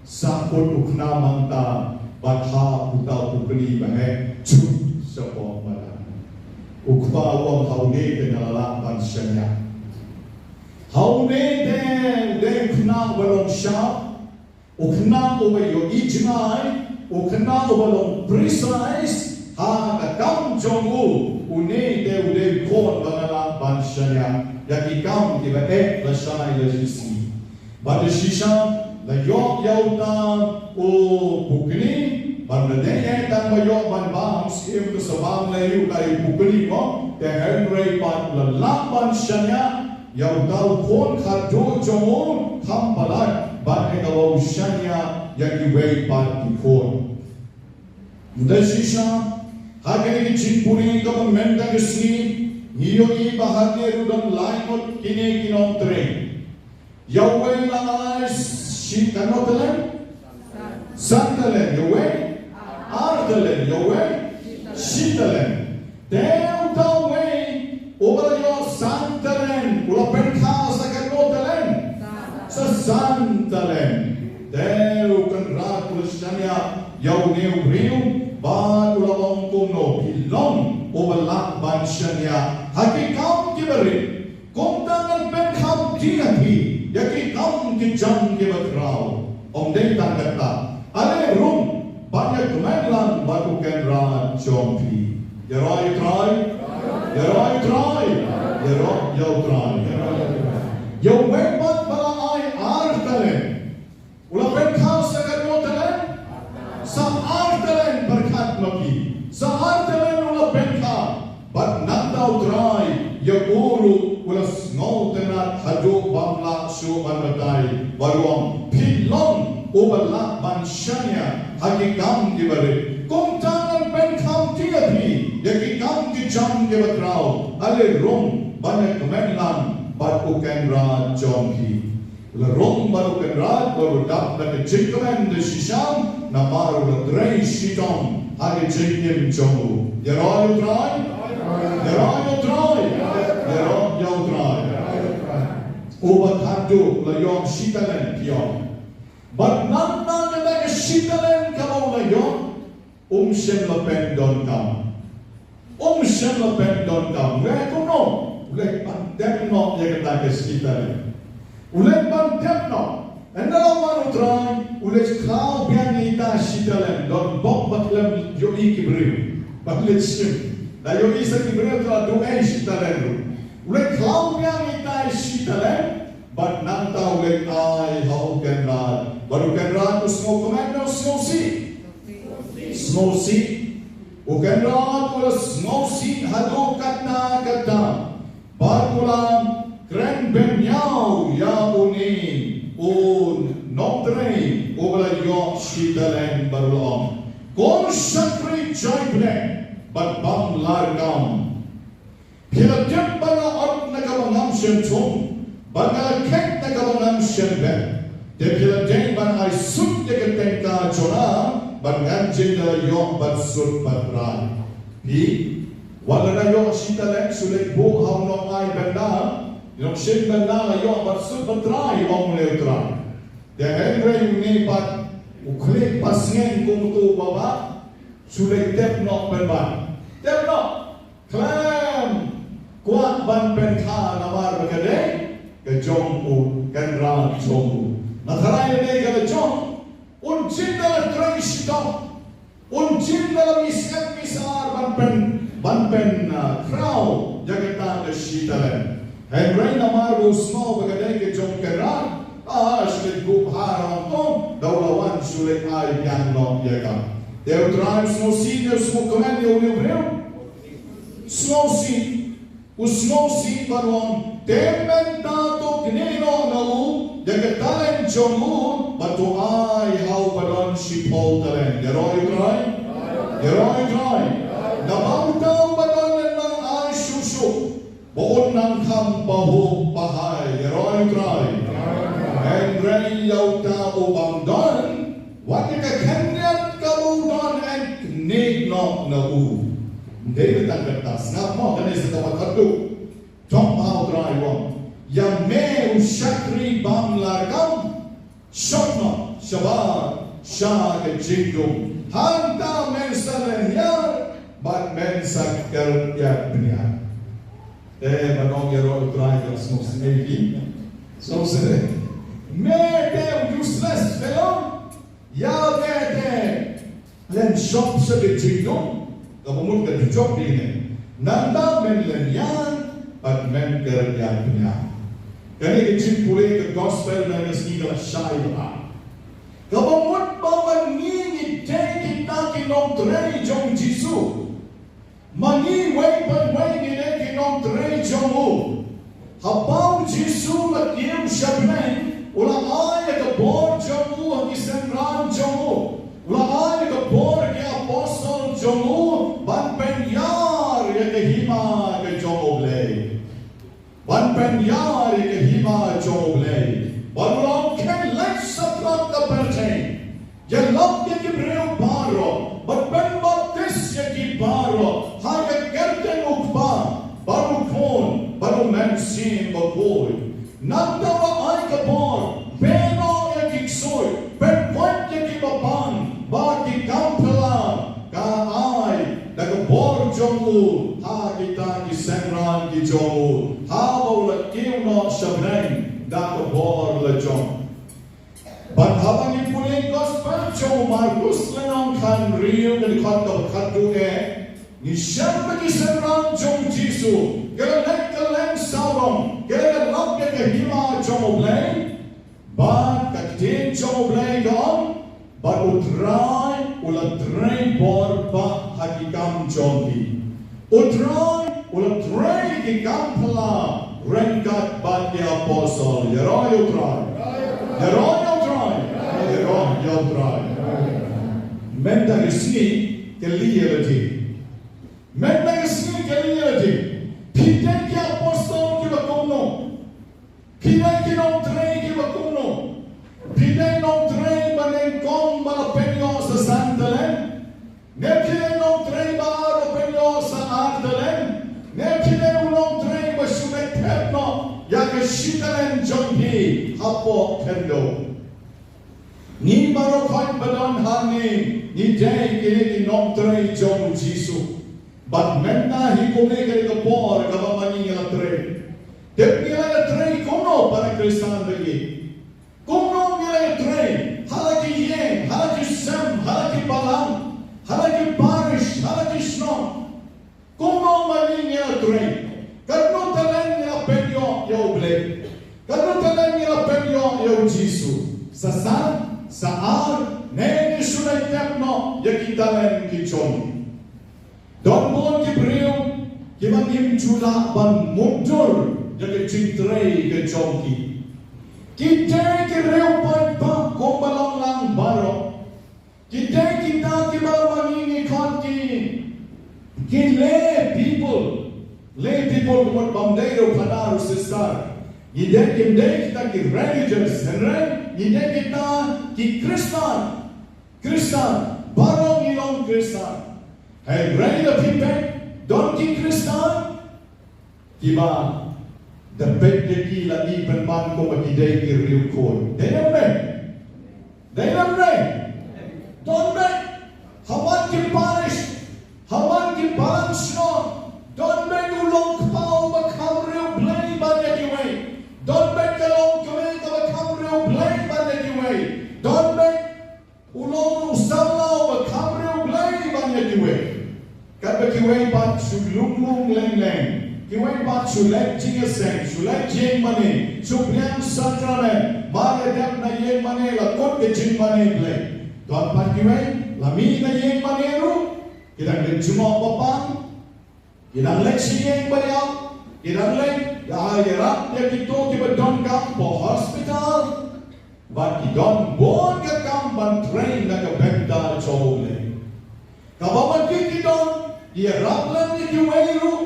sa kut u khnam hangta bad ha uta u pukni ba heh jut shapoh madan. U kpa u ong, ha une te nga la lah ban shaniah. Ha une te u dei u khynnah uba long sharp, u khynnah uba ïohi jngai, u khynnah uba long precise ha ka kam jong u, une te u dei u khun ba nga lah ban shaniah. ïa ki kam kiba eh lashai lashisngi. Bad shisha la ïoh ïa uta u pukni, bad la dei eh tang ba ïoh ban bam, shisha ka sa bam lei u ka i pukni mo, te hynrei bad la lah ban shaniah ïa uta u khun khatduh jong u kham palat, bad ïa kaba u shaniah ïa kiwei pat ki khun. Nda shisha, ha kane ka jingpule kaba mynta ka sngi, ngi ïohi ba hangne ruh don lai ngut kine ki nongtrei. Ïa uwei la ai shi, katno talent? San talent. Ïa uwei? Ar talent. Ïa uwei? Shi talent. Te uta uwei uba la ïoh san talent u la pynkha sa katno talent? Sa san talent. Te u Kynrad u la shaniah ïa une u briew bad u la ong kumno, phi long uba lah ban shaniah ha ki kam kiba rit. Kumta ngan pynkham kti ïa phi ïa ki kam ki jam kiba khraw. Ym dei tang kata, ale rung ban ïa kmen lang bad u Kynrad jong phi. Ïaroh ïa u Trai. Ïaroh ïa u Trai. Ïaroh ïa u Trai. Ïa uwei pat ba la ai ar talent u la pynkha sa katno talent? Sa ar talent, pyrkhat ma ki. Sa ar talent u la pynkha. Bad nangta u Trai ïa u ruh u la sngewtynnat haduh bym lah shuh ban batai, bad u ong, phi long uba lah ban shaniah ha ki kam kiba rit. Kumta ngan pynkham kti ïa phi ïa ki kam ki jam kiba khraw. Ale rung ban ïa kmen lang bad u Kynrad jong phi. La rung bad u Kynrad, bad u dap da ka jingkmen da shisha, namar u la trei shitom ha ka jingim jong u. Ïaroh ïa u Trai. Ïaroh ïa u Trai. Ïaroh ïa u Trai. Uba khatduh la ïoh shi talent, phi ong. Bad nangta kata ka shi talent kaba u la ïoh, um shym la pyndonkam. Um shym la pyndonkam. Leh kumno? U leit ban tep noh ïa kata ka shi talent. U leit ban tep noh. Ynda la wan u Trai, u leit khlaw biang ïa ita shi talent. Don bok ba khlem ïohi ki briew ban leit shim. La ïohi sa ki briew, te la duh ei shi talent ruh. U leit khlaw biang ïa ita shi talent. Bad nangta u leit ai ha u Kynrad. Bad u Kynrad u sngewkmen ne u sngewsih? Sngewsih. U Kynrad u la sngewsih haduh katta katta. Bad u la kren bynñiaw ïa une u nongtrei uba la ïoh shi talent, bad u la ong, ko shakri jait bneng bad bym lah kam. Phi la tip ba nga ot na kaba ngam shym thung, bad nga la khet na kaba ngam shym bet. Te phi la dei ban ai sut ïa ka tyngka jong nga, bad ngan jin da la ïoh bad sut bad trai. Phi, wat la nga ïoh shi talent, shu leit buh ha u nongai bynda, u nongshim bynda, la ïoh bad sut bad trai, ong une u trai. Te hynrei une pat u khlieh pasngen kum uto uba bah, shu leit tep noh pynban. Tep noh. Khlem kwah ban pynkha namar ba ka dei ka jong u Kynrad jong u. Nga tharai lei ka la jong, un jin da la trei shitom, un jin da la mih snem mih saar ban pyn, ban pyn, ah, khraw ïa kata ka shi talent. Hynrei namar ba u sngew ba ka dei ka jong u Kynrad, ah, shu leit buh ha u nongtong, da u la wan shu leit ai biang noh ïa ka. Te u trai u sngewsih ne u sngewkmen ïa une u briew? Sngewsih. U sngewsih bad u ong, te mynta to knieh noh na u ïa ka talent jong u, bad to ai ha uba don shiphew talent. Ïaroh ïa u Trai. Ïaroh ïa u Trai. Naba uta uba don un nang ai shuh shuh, ba un nang kham pahuh pahai. Ïaroh ïa u Trai. Hynrei ïa uta u bym don, wat ïa ka khyndiat kaba u don un knieh noh na u. Ym dei tang kata, sngap mo, kane sa kaba khatduh. Jong u Trai u ong, ïa me u shakri bym lah kam, shong noh shabar sha ka jingdum. Hangta men sa lynñiar bad men sa kyrkiad bniat. Te ban ong ïaroh u Trai ka sngewsynei hi. Sngewsynei. Me te useless fellow. Ïa me te leit shong sha ka jingdum. Kaba mut ka dujok dei ne. Nangta men lynñiar Bad men ka rynïeng pynïaid. Kane ka jingpule ka gospel na ka sngi ka la shai bha. Kaba mut ba ma ngi ngi dei kita ki nongtrei jong u Jisu. Ma ngi wei pa wei ngi dei ki nongtrei jong u. Haba u Jisu u la kiew sha bneng, u la ai ïa ka bor jong u ha ki synran jong u. U la ai ïa ka bor ha ki apostol jong u ban pynïar ïa ka hima ka jong U Blei. Ban pynïar ïa ka hima jong U Blei. Bad u la ong, khie leit shaphang ka pyrthei, ïalap ïa ki briew baroh bad pynbaptis ïa ki baroh ha ka kyrteng U Kpa bad U Khun bad U Mynsiem Bakhuid. Nangta u la ai ka bor, pynbeit noh ïa ki ksuid, pynkoit ïa ki bapang, bad ki kam phylla ka ai da ka bor jong u ha kita ki synran ki jong u, haba u la kiew noh sha bneng da ka bor la jong. Bad haba ngi pule gospel jong u Markus lynnong khathynriew, ka dkhot kaba khatduh, ngi shem ba ki synran jong u Jisu ki la leit kylleng sawdong, ki la ïalap ïa ka hima jong U Blei. Bad ka ktien jong U Blei ka ong, bad U Trai u la trei bor bha ha ki kam jong ki. U Trai u la trei ki kam phylla ryngkat bad ki apostol. Ïaroh ïa U Trai. Ïaroh ïa U Trai. Ïaroh ïa U Trai. Mynta ka sngi kylli ïa lade. Mynta ka sngi kylli ïa lade. Phi dei ki apostol kiba kumno? Phi dei ki nongtrei kiba kumno? Phi dei nongtrei ba nyngkong ba la pynïoh sa san talent? Ne phi dei nongtrei ba ar ba la pynïoh sa ar talent? Ne phi dei u nongtrei ba shu leit thep noh ïa ka shi talent jong phi hapoh khyndew? Ngi baroh khoit ba don hangne ngi dei kine ki nongtrei jong u Jisu. Bad mynta hi kumne ka dei ka por kaba ma ngi ngi la trei. Tip ngi la trei kumno para Khristan ba ïeit? Kumno ngi la trei? Ha la ki ïing, ha la ki sem, ha la ki balang, ha la ki parish, ha la ki shnong. Kumno ma ngi ngi la trei? Katno talent ngi la pynïoh ïa U Blei? Katno talent ngi la pynïoh ïa u Jisu? Sa san, sa ar, ne ngi shu leit thep noh ïa ki talent ki jong ngi? Don bun ki briew kiba ngim ju lah ban mutdur ïa ka jingtrei ka jong ki. Ki dei ki riew paidbah kumba long lang baroh. Ki dei kita kiba ma ngi ngi khot ki, ki lay people. Lay people ka mut bym dei ruh u phadar u sister. Ngi dei, kim dei kita ki religious, hynrei ngi dei kita ki Khristan. Khristan, baroh ngi long Khristan. Hynrei lada phi peit, don ki Khristan kiba da peit ïa ki la i pynban kumba ki dei ki riewkhuid. Dei ne ym dei? Dei ne ym dei? Don beit ha man ki parish, ha man ki balang shnong, don beit u long kpa uba kham riewblei ban ïa kiwei. Don beit ka longkmie kaba kham riewblei ban ïa kiwei. Don beit u long u samla uba kham riewblei ban ïa kiwei. Katba kiwei pat shu lung lung leng leng, kiwei pat shu leit jingïaseng, shu leit jingmane, shu pdiang sakramen, mar ïa dep na ïingmane la kut ka jingmane Blei. Don pat kiwei la mih na ïingmane ruh ki dang leit jngoh ba pang. Ki dang leit sha ïing ba ïap, ki dang leit ïa, ïarap ïa kito kiba donkam hapoh hospital. Bad ki don bun ka kam ban trei na ka bynta jong U Blei. Kaba ma ki ki don, ki ïarap lem ïa kiwei ruh,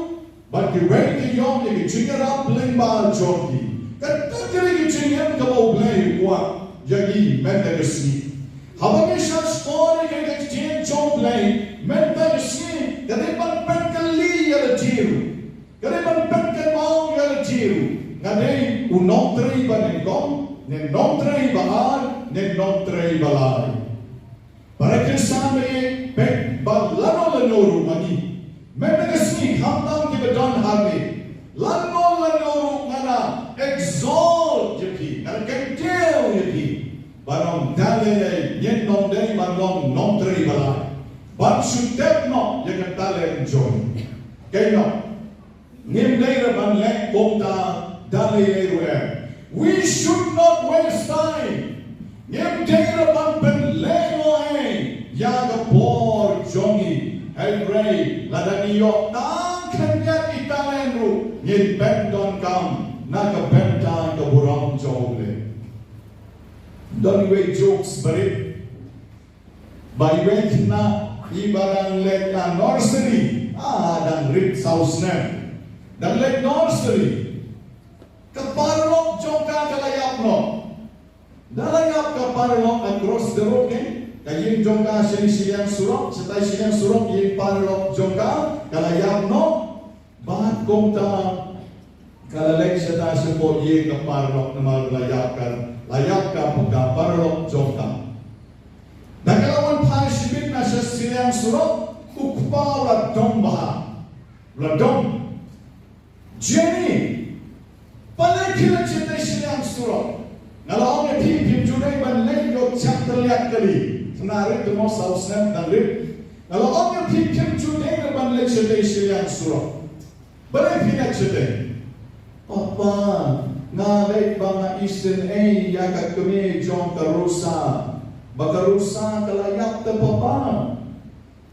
bad kiwei ki ïoh ïa ki jingïarap lyngba jong ki. Kata ka dei ka jingim kaba U Blei u kwah ïa ngi mynta ka sngi. Haba ngi shah sngap ïa ka ktien jong U Blei mynta ka sngi, ka dei ban pynkylli ïa lade ruh. Ka dei ban pynkynmaw ïa lade ruh. Nga dei u nongtrei ba nyngkong, ne nongtrei ba ar, ne nongtrei ba lai? Para Khristan ba ïeit, peit ba lano lano ruh ma ngi mynta ka sngi, khamtam kiba don hangne, lano lano ruh nga la exalt ïa phi, nga la kyntiew ïa phi. Ban ong da lei lei ngin ym dei ban long nongtrei ba lai, ban shu tep noh ïa ka talent jong ngi. Kaei noh? Ngim dei ruh ban leh kumta da lei lei ruh em. We should not waste time. Ngim dei ruh ban pynlehnohei ïa ka por jong ngi. Hynrei lada ngi ïoh tang khyndiat i talent ruh, ngin pyndonkam na ka bynta ka burom jong U Blei. Don iwei i jokes barit ba iwei i khynnah iba dang leit ha nursery, ah, dang rit saw snem, dang leit nursery. Ka paralok jong ka ka la ïap noh. Da la ïap ka paralok across the road, eh? Ka ïing jong ka shane shiliang surok, shatai shiliang surok ïing paralok jong ka ka la ïap noh. Bad kumta ka la leit shatai shapoh ïing ka paralok namar la ïap ka, la ïap ka, ka paralok jong ka. Da ka la wan phai shibit na sha shiliang surok, u kpa u la dom bha. U la dom. Jenny, balei phi leit shatai shiliang surok? Nga la ong ïa phi, phim ju dei ban leit ïoh chapter ïa kali. Khynnah rit te mo, saw snem dang rit. Nga la ong ïa phi, phim ju dei ban leit shatai shiliang surok. Balei phi leit shatai? Papa, nga leit ba nga isynei ïa ka kmie jong ka Rosa. Ba ka Rosa ka la ïap te papa.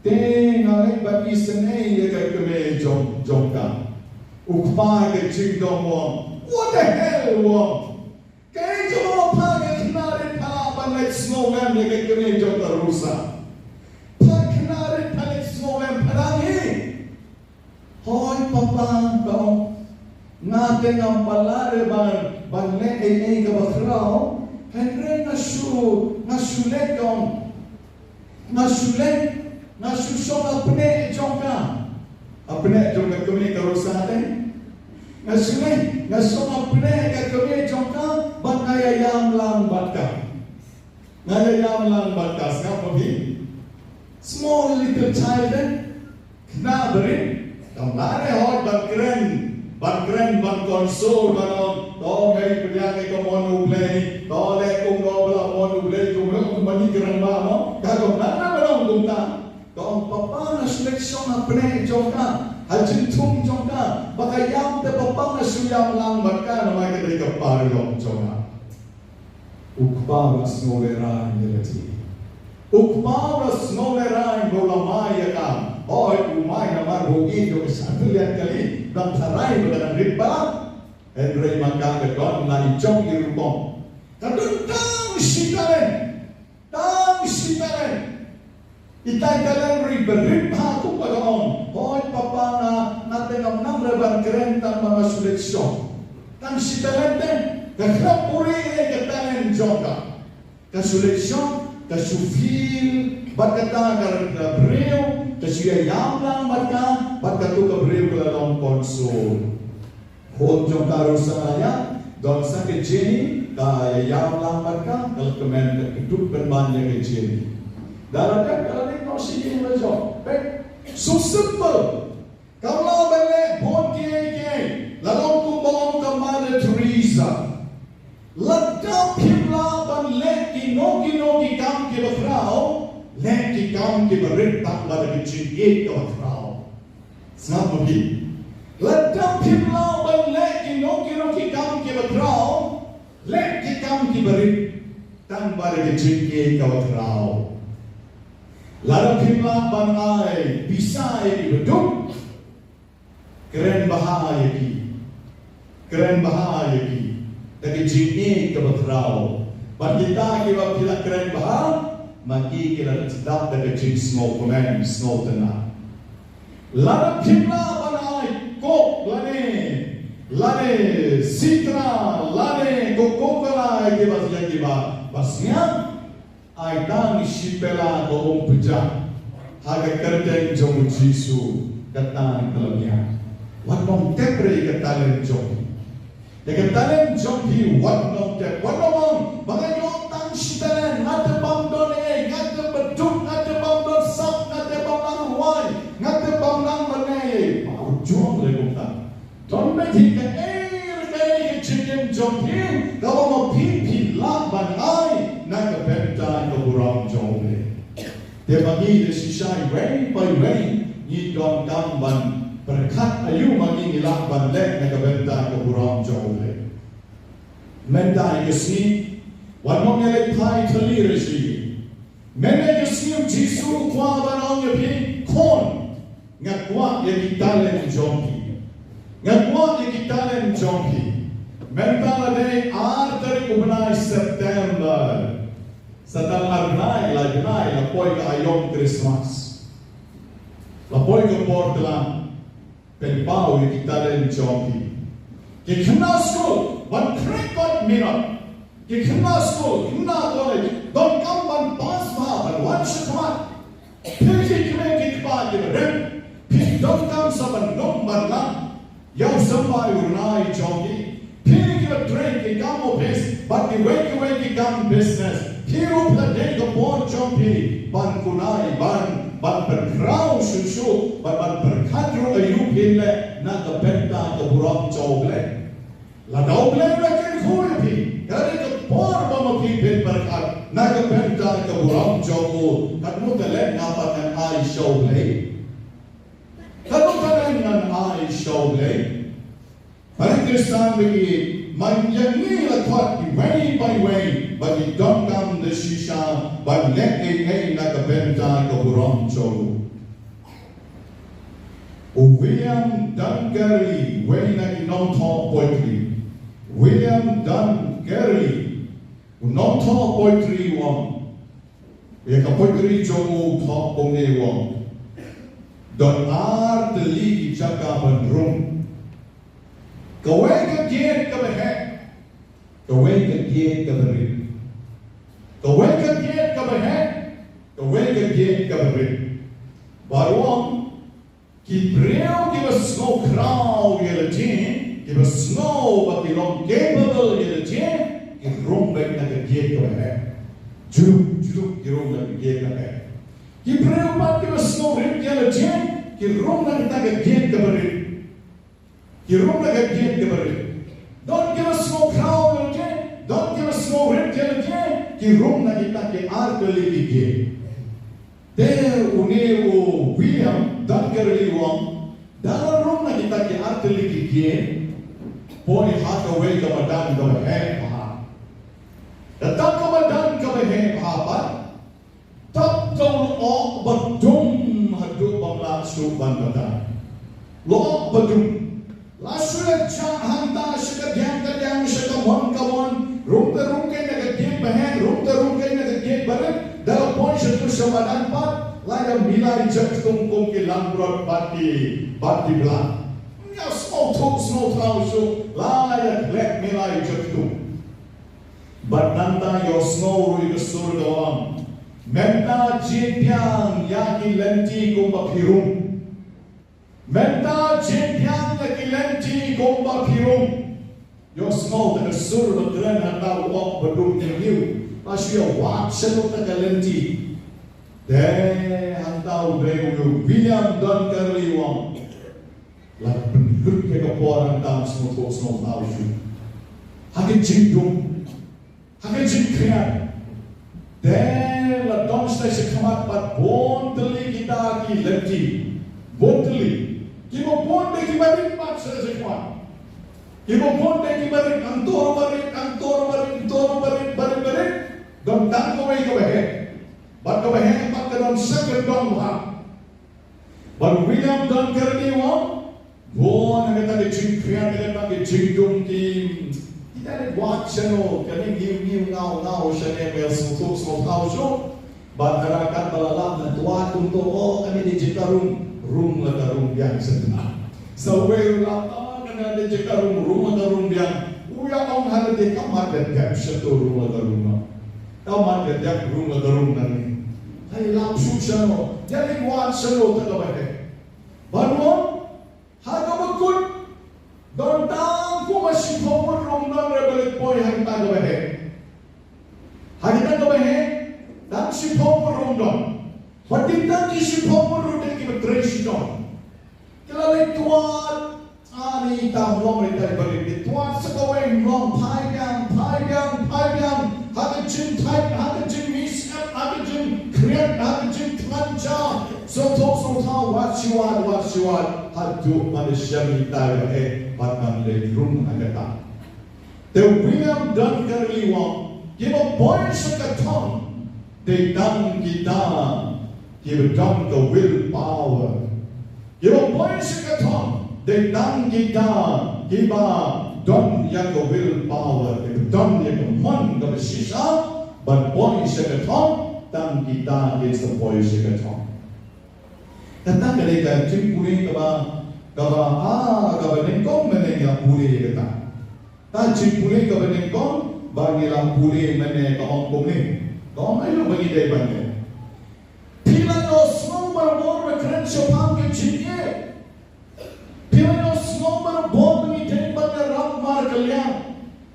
Te nga leit ban isynei ïa ka kmie jong, jong ka. U kpa ka jingdom u ong, what the hell u ong? Kaei kaba pha, ka khynnah rit pha lah ban leit sngewlem ïa ka kmie jong ka Rosa? Pha khynnah rit pha leit sngewlem pha dang hi. Hooid papa, ka ong. Nga te ngam palat re ban, ban leh ei ei kaba khraw. Hynrei nga shu, nga shu leh, ka ong. Nga shu leh, nga shu shong ha pneh jong ka. Ha pneh jong ka kmie ka Rosa te. Nga shu leh, nga shong ha pneh ka kmie jong ka, bad nga ïa ïam lang bad ka. Nga ïa ïam lang bad ka, sngap ma phi. Small little child, eh? Khynnah barit, kam lah re hooid ban kren, ban kren, ban console, ban ong, to mei pdiang ïa ka mon U Blei, to leh kumno ba la mon U Blei, kumno kumba ngi kren ba, no? Ka kam lah re ban ong kumta. Ka ong papa nga shu leit shong ha pneh jong ka, ha jingthung jong ka, ba ka ïam te papa nga shu ïam lang bad ka namar ka dei ka paralok jong nga. U kpa u la sngewlehraiñ ïa lade. U kpa u la sngewlehraiñ ba u la mai ïa ka. Hooid u mai namar ba u ïeit ïa ka shakri ïa kali, dang tharai ba ka dang rit palat. Hynrei ma ka ka don la i jong i rukom. Ka don tang shi talent. Tang shi talent. Itai i talent ruh i barit bha kumba ka ong. Hooid papa nga, nga te ngam nang re ban kren tang ba nga shu leit shong. Tang shi talent te, ka khlem buhrieh ïa ka talent jong ka. Ka shu leit shong, ka shu fill, bad kata ka, ka briew, ka shu ïa ïam lang bad ka, bad kato ka briew ka la long console. Khun jong ka Rosa ïa, don sa ka Jenny, ka ïa ïam lang bad ka, ka la kmen ka kdup pynban ïa ka Jenny. Da la dep ka la leit noh sha ïing la jong. Peit, so simple. Kam lah ban leh bun kiei kiei. La long kumba ong ka Mother Teresa. Lada phim lah ban leh kino kino ki kam kiba khraw, leh ki kam kiba rit tang ba da ka jingïeit kaba khraw. Sngap ma phi. Lada phim lah ban leh kino kino ki kam kiba khraw, leh ki kam kiba rit tang ba da ka jingïeit kaba khraw. Lada phim lah ban ai pisa ïa kiba duk, kren bha ïa ki. Kren bha ïa ki da ka jingïeit kaba khraw. Bad kita kiba phi la kren bha, ma ki ki la sdang da ka jingsngewkmen sngewtynnat. Lada phim lah ban ai Coke lane, lane Sitra, lane Coca-Cola ïa kiba, ïa kiba basngiat, ai tang shi pela ka um pjah ha ka kyrteng jong u Jisu, ka tang ka la miat. Wat nongtep re ka talent jong phi. Te ka talent jong phi wat nongtep, wat nong ong ba nga ïoh tang shi talent, nga te bym don ei, nga te baduk, nga te bym don sap, nga te bym nang rwai, nga te bym nang ban ei ei. Ba u jong re kumta. Don beit hi kaei re kaei ka jingim jong phi kaba ma phi phi lah ban ai na ka bynta ka burom jong U Blei. Te ba ngi da shisha iwei pa iwei ngi donkam ban Pyrkhat aïu ma ngi ngi lah ban leh na ka bynta ka burom jong U Blei. Mynta ïa ka sngi, wat mong ïa leit phai thylli re shi. Mynta ïa ka sngi U Jisu u kwah ban ong ïa phi, khun, nga kwah ïa ki talent jong phi. Nga kwah ïa ki talent jong phi. Mynta la dei ar tarik u bnai September. Sa tang ar bnai, lai bnai, la poi ka aïom Christmas. La poi ka por tlang. Pynpaw ïa ki talent jong phi. Ki khynnah skul, ban trei kot minot. Ki khynnah skul, khynnah college, donkam ban pass bha, ban wan shakhmat. Phi ki kmie ki kpa kiba rit, phi donkam sa ban long ban lang ïa u symbai u rnai jong phi. Phi kiba trei ki kam ophis bad kiwei kiwei ki kam business, phi ruh la dei ka por jong phi ban kunai, ban, ban pynkhraw shuh shuh, ban, ban pyrkhat ruh aïu phin leh na ka bynta ka burom jong U Blei. Lada U Blei u la kyrkhu ïa phi, ka dei ka por ba ma phi phin pyrkhat na ka bynta ka burom jong U. Katno talent nga pat ngan ai sha U Blei? Katno talent ngan ai sha U Blei? Para Khristan ba ïeit, man ïa ngi la khot iwei pa iwei ba ngi donkam da shisha ban leh ei ei na ka bynta ka burom jong U. U William Dunkerley, uwei na ki nongthoh poetry. William Dunkerley, u nongthoh poetry u ong. Ïa ka poetry jong u thoh kumne u ong. Don ar tylli ki jaka ban rung. Kawei ka gate kaba heh. Kawei ka gate kaba rit. Kawei ka gate kaba heh. Kawei ka gate kaba rit. Bad u ong, ki briew kiba sngew khraw ïa lade, kiba sngew ba ki long capable ïa lade, ki rung beit na ka gate kaba heh. Juruk, juruk, ki rung na ka gate kaba heh. Ki briew pat kiba sngew rit ïa lade, ki rung na ka gate kaba rit. Ki rung na ka gate kaba rit. Don kiba sngew khraw ïa lade, don kiba sngew rit ïa lade, ki rung na kita ki ar tylli ki gate. Te une u William Dunkerley u ong, da la rung na kita ki ar tylli ki gate, poi ha kawei ka madan kaba heh bha. Kata ka madan kaba heh bha pat, tap da u lyoh ba dum haduh ba ym lah shuh ban batai. Lyoh ba dum. La shu ïa jah hangta sha ka diang ka diang, sha ka mon ka mon, rung te rung keiñ na ka gate ba heh, rung te rung keiñ na ka gate ba rit, da la poi sha tu sha madan pat, la ïa milai jaktung kum ki langbrot bad ki, bad ki blang. Ïa sngewthuh sngewthaw shuh, la ïa khleh milai jaktung. Bad nangta ïohsngew ruh ïa ka sur ka ong, mynta jied biang ïa ki lynti kumba phi rung. Mynta jied biang ïa ki lynti kumba phi rung. Ïohsngew da ka sur ba kren hangta u lyoh ba dum hynñiew. Ba shu ïa wad sha ta ka lynti. Te hangta u dei u William Dunkerley u ong. La pynlut ïa ka por hangta sngewthuh sngewthaw shuh. Ha ka jingdum. Ha ka jingkhriat. Te la don sha shakhmat pat bun tylli kita ki lynti. Bun tylli. Kiba bun de kiba rit pat sha shakhmat. Kiba bun de kiba rit, hangto ba rit, hangto ba rit, hangto ba rit, ba rit, ba rit. Don tang kawei kaba heh. Bad kaba heh pat ka don sha kyndong bha. Bad u William Dunkerley u ong, bun ha kata ka jingkhriat, ha kata ka jingdum ki, kita ki wad shano, kane ngi ngi ngaw ngaw shane, ba sngewthuh sngewthaw shuh. Bad hynrei katba la lap na, to wad kumto, oh, kane dei jaka rung, rung la ka rung biang sha ta. Sa uwei ruh lap, ah, kane dei jaka rung, rung la ka rung biang. U ïa ong ha lade, kam mat da dep shato, rung la ka rung noh. Kam mat da dep, rung la ka rung nangne. Hynrei lap shuh shano, ïa leit wad shano ta kaba heh. Bad u ong, ha kaba kut, don tang kumba shiphew ngut ruh ym don re ba leit poi ha kata kaba heh. Ha kata kaba heh, tang shiphew ngut ruh ym don. Bad kita ki shiphew ngut ruh dei kiba trei shitom. Ki la leit twad, ani ta ym long re tai ba leit, leit twad sa kawei ym long, phai biang, phai biang, phai biang. Ha ka jingthait, ha ka jingmih syep, ha ka jingkhriat, ha ka jingthngan ja. So Sngewthuh, sngewthuh, wat shuwa, wat shuwa, haduh ban da shem ïa kata, eh, bad ban leit rung ha kata. Te William Dunkerley u ong, kiba poi sha ka thong, dei tang kita kiba don ka will power. Kiba poi sha ka thong, dei tang kita kiba don ïa ka will power, kiba don ïa ka mon kaba shisha ban poi sha ka thong, tang kita ki sa poi sha ka thong. Kata ka dei ka jingpule kaba, kaba, ah, kaba nyngkong mynne ngi la pule ïa kata. Ka jingpule kaba nyngkong ba ngi la pule mynne ka ong kumne. Ka ong aïu ba ngi dei ban leh. Phi la ïohsngew barabor ba kren shaphang ka jingngeit. Phi la ïohsngew barabor ba ngi dei ban ïarap markylliang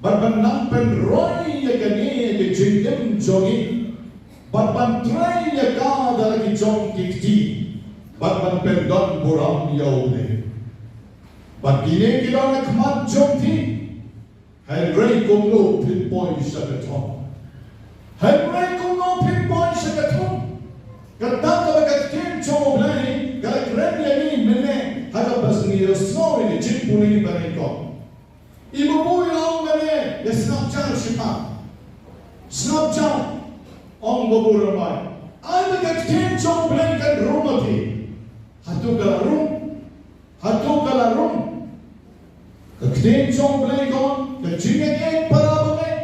bad ban nang pynroi ïa kane ka jingim jong ngi bad ban trei ïa ka da la ki jong ki kti bad ban pyndon burom ïa U Blei. Bad kine ki don ha khmat jong phi. Hynrei kumno phin poi sha ka thong? Hynrei kumno phin poi sha ka thong? Kata kaba ka ktien jong U Blei ka la kren ïa ngi mynne ha kaba ngi ïohsngew ïa ka jingpule ba nyngkong. I babu i la ong mynne, ïa sngap jar shiphang. Sngap jar, ong babu Rymbai. Ai ba ka ktien jong U Blei kan rung ma phi. Hato ka la rung? Hato ka la rung? Ka ktien jong U Blei ka ong, ka jingïeit para bangeit.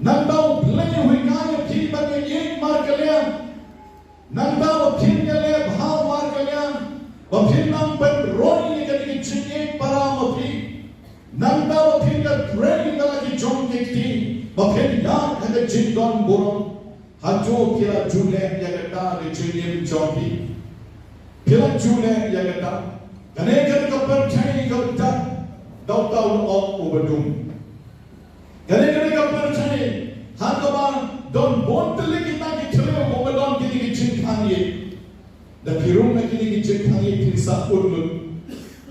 Nangta U Blei u hikai ïa phi ban ïeit markylliang. Nangta ba phin ïaleh bha markylliang, ba phin nang pynroi ïa kane ka jingïeit para ma phi. Nangta ba phin ïatrei ïa la ki jong ki kti, ba phin ïaid ha ka jingdon burom. Hato phi la ju leh ïa kata ha ka jingim jong phi? Phi la ju leh ïa kata? Kane ka dei ka pyrthei kaba dap da uta u lyoh uba dum. Kane ka dei ka pyrthei ha kaba don bun tylli kita ki thliew, kumba don kine ki jingkhang ïing. Da phi rung na kine ki jingkhang ïing phin sah kut lut.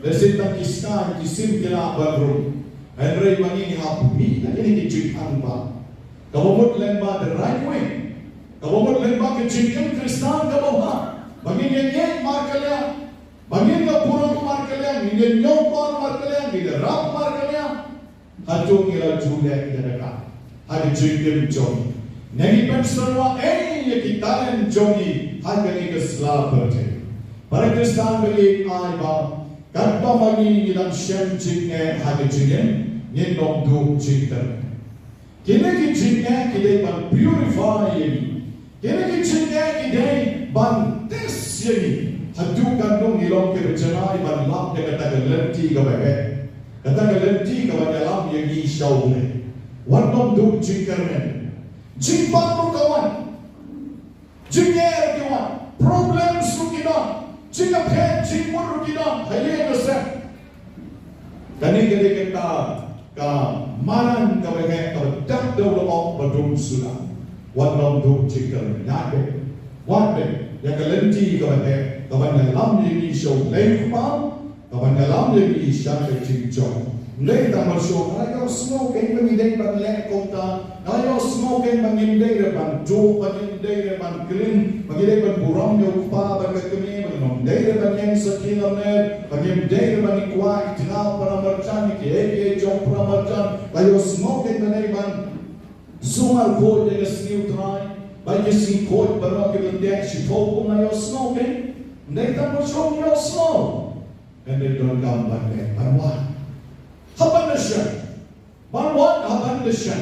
Lehse tang ki skai ki sim ki lah ban rung. Hynrei ma ngi ngi hap mih na kine ki jingkhang ba, kaba mut lyngba the right way, kaba mut lyngba ka jingim Khristan kaba bha, ba ngin ïaid markylliang, ba ngin ïa burom markylliang, ngin ïa ñiewkor markylliang, ngin ïarap markylliang. Hato ngi la ju leh ïa kata ha ka jingim jong ngi? Ngi pynsyrwa ei ïa ki talent jong ngi ha kane ka sla pyrthei? Para Khristan ba ïeit, ai ba katba ma ngi ngi dang shem jingeh ha ka jingim, ngin ym duh jingkyrmen. Kine ki jingeh ki dei ban purify ïa ngi. Kine ki jingeh ki dei ban test ïa ngi haduh katno ngi long kiba janai ban lap ïa kata ka lynti kaba heh, kata ka lynti kaba ïalam ïa ngi sha U Blei. Wat nym duh jingkyrmen. Jingpang ruh ka wan. Jingeh ruh ki wan. Problems ruh ki don. Jingïapher jingmut ruh ki don ha ïing ha sem. Kane ka dei kata ka madan kaba heh kaba dap da u lyoh ba dum suda. Wat nym duh jingkyrmen. Ïaid beit, wad beit ïa ka lynti kaba heh kaban ïalam ïa ngi sha U Blei Kpa, kaban ïalam ïa ngi sha ka jingjop. Ym dei tang ban shu, nga la ïohsngew kein ba ngi dei ban leh kumta. Nga la ïohsngew kein ba ngim dei re ban duh, ba ngim dei re ban clean, ba ngi dei ban burom ïa u kpa bad ka kmie, ba ngim dei re ban ïeng sakhi lamler, ba ngim dei re ban ïeng kwah ïa ki jingïalang para marjan, ïa kiei kiei jong para marjan. Nga la ïohsngew kein ba ngi dei ban sumar khuid ïa ka sngi U Trai, ba ïa ki sngi khuid baroh ki ban teh shiphew kum. Nga la ïohsngew kein. Ym dei tang ban shu ïohsngew. Ngi dei donkam ban leh, ban wad. Hap ban leh sha Ban wad, hap ban leh sha,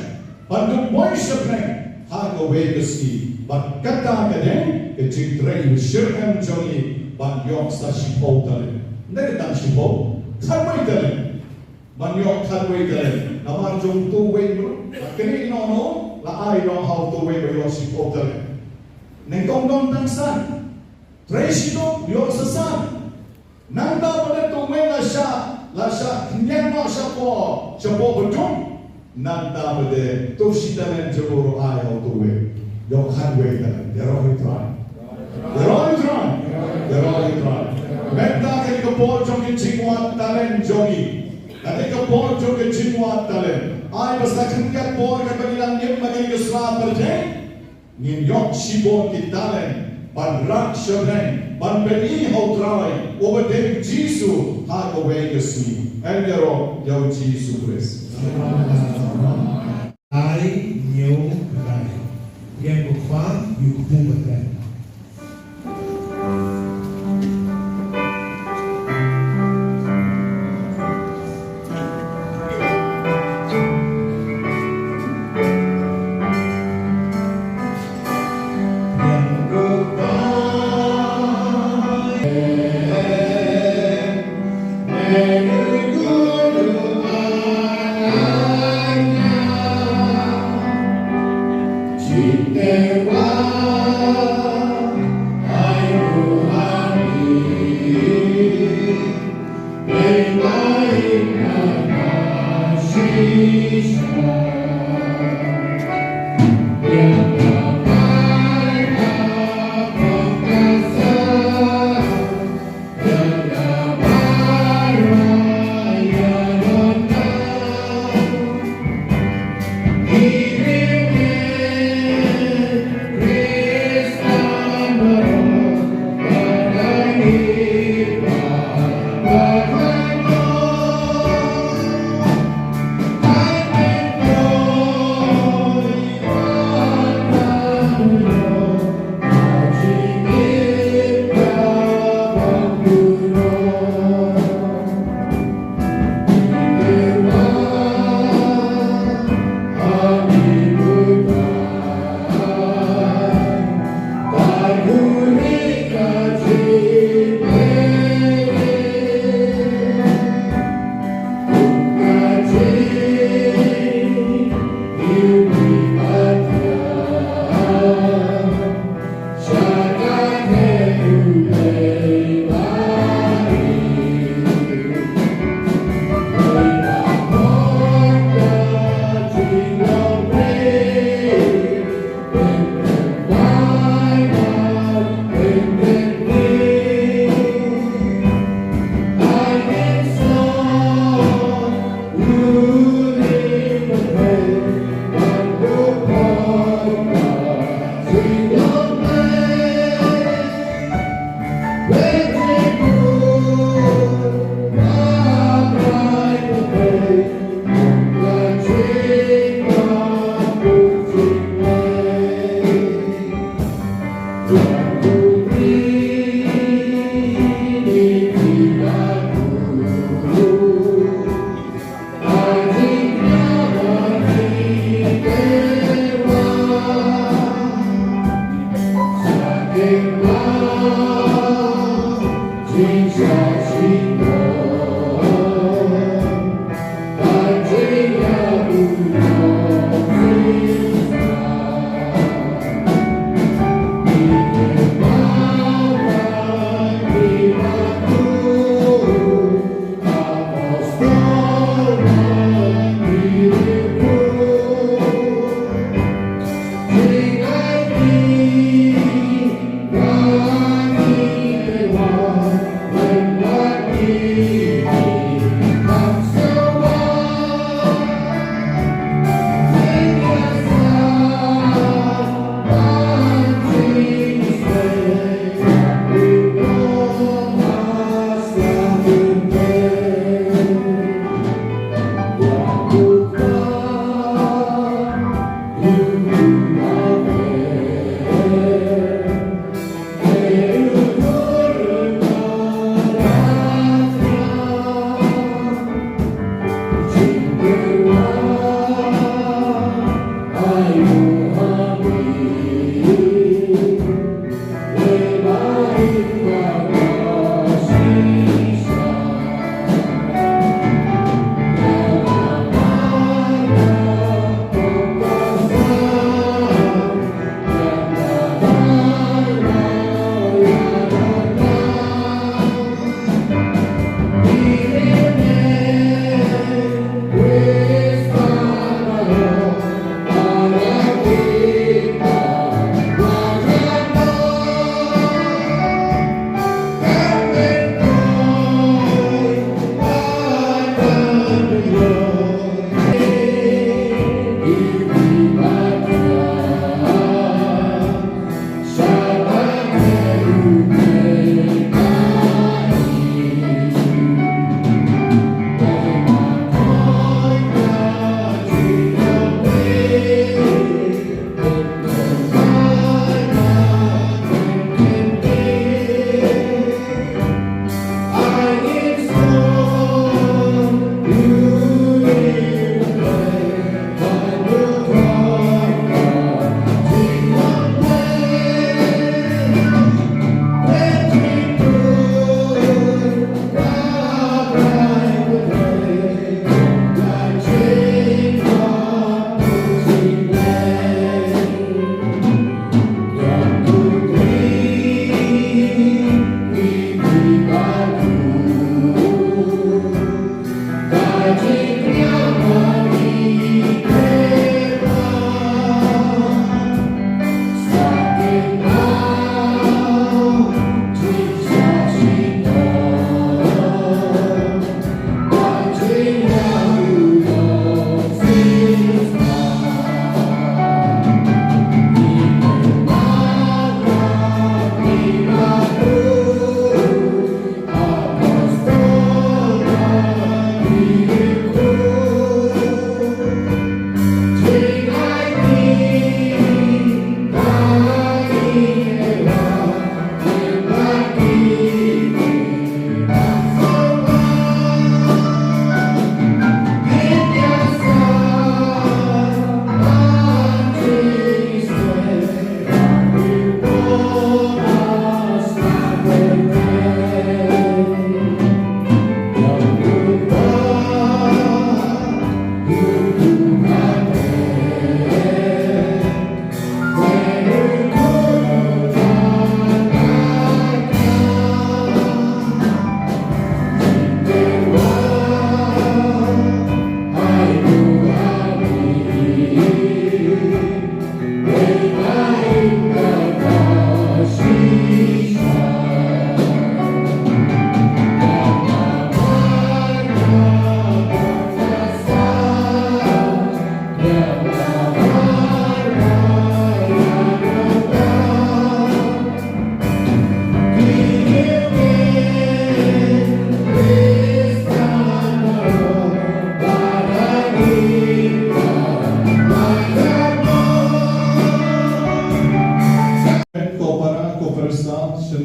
ban duh poi sha pdeng ha kawei ka sngi. Bad kata ka dei ka jingtrei ba shyrkhei jong ngi, ban ïoh sa shiphew talent. Ym dei tang shiphew, khatwei talent. Ban ïoh khatwei talent. Namar jong uto uwei ruh la knieh noh noh, la ai noh ha uto uwei ba ïoh shiphew talent. Nyngkong don tang san. Trei shiteng, ïoh sa san. Nangta pat de uto uwei la shah, la shah khyndiat noh shapoh, shapoh ba dum. Nangta pat de uto shi talent jong u ruh ai ha uto uwei. Ïoh khatwei talent. Ïaroh ïa U Trai. Ïaroh ïa U Trai. Ïaroh ïa U Trai. Mynta ka dei ka por jong ka jingwad talent jong ngi. Ka dei ka por jong ka jingwad talent. Ai ba sa khyndiat por katba ngi dang im ha kane ka sla pyrthei, ngin ïoh shibun ki talent. ban rah shebneng, ban pyni ha U Trai uba dei Jisu ha kawei ka sngi. Em ïaroh ïa U Jisu Khrist. Ai, ñiew, rai. Ïa ko pa yu ku ba ten.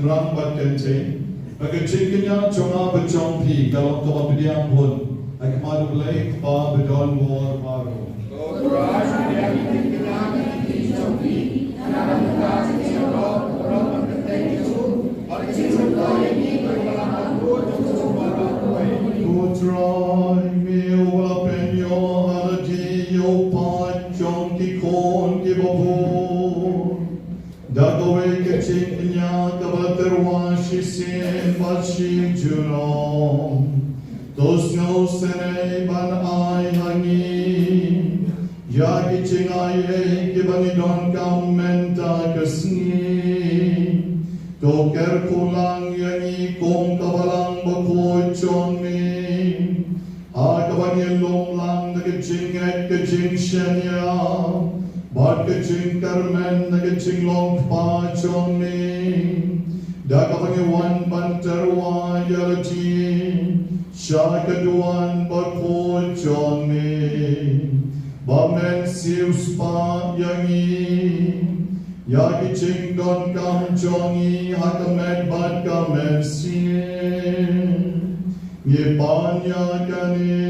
Rang bad kynthei, ba ka jingkñia jong nga bad jong phi ka long kaba pdiang bun ha khmat U Blei Kpa badonbor baroh. Ko Trai, me uba la pynïoh ha lade ïa u paid jong ki khun kiba bun da kawei ka jingkñia kaba tyrwa shisien bad shi junom, to sngewsynei ban ai ha ngi ïa ki jingai kiba ngi donkam mynta ka sngi. To kyrkhu lang ïa ngi kum ka balang bakhuid jong me ha kaba ngi lum lang da ka jingngeit, ka jingshaniah bad ka jingkyrmen na ka jinglong kpa jong me, da kaba ngi wan ban tyrwa ïa lade sha ka duwan bakhuid jong me, ba men siewspah ïa ngi ïa ki jingdonkam jong ngi ha ka met bad ka mynsiem. Ngi pan ïa kane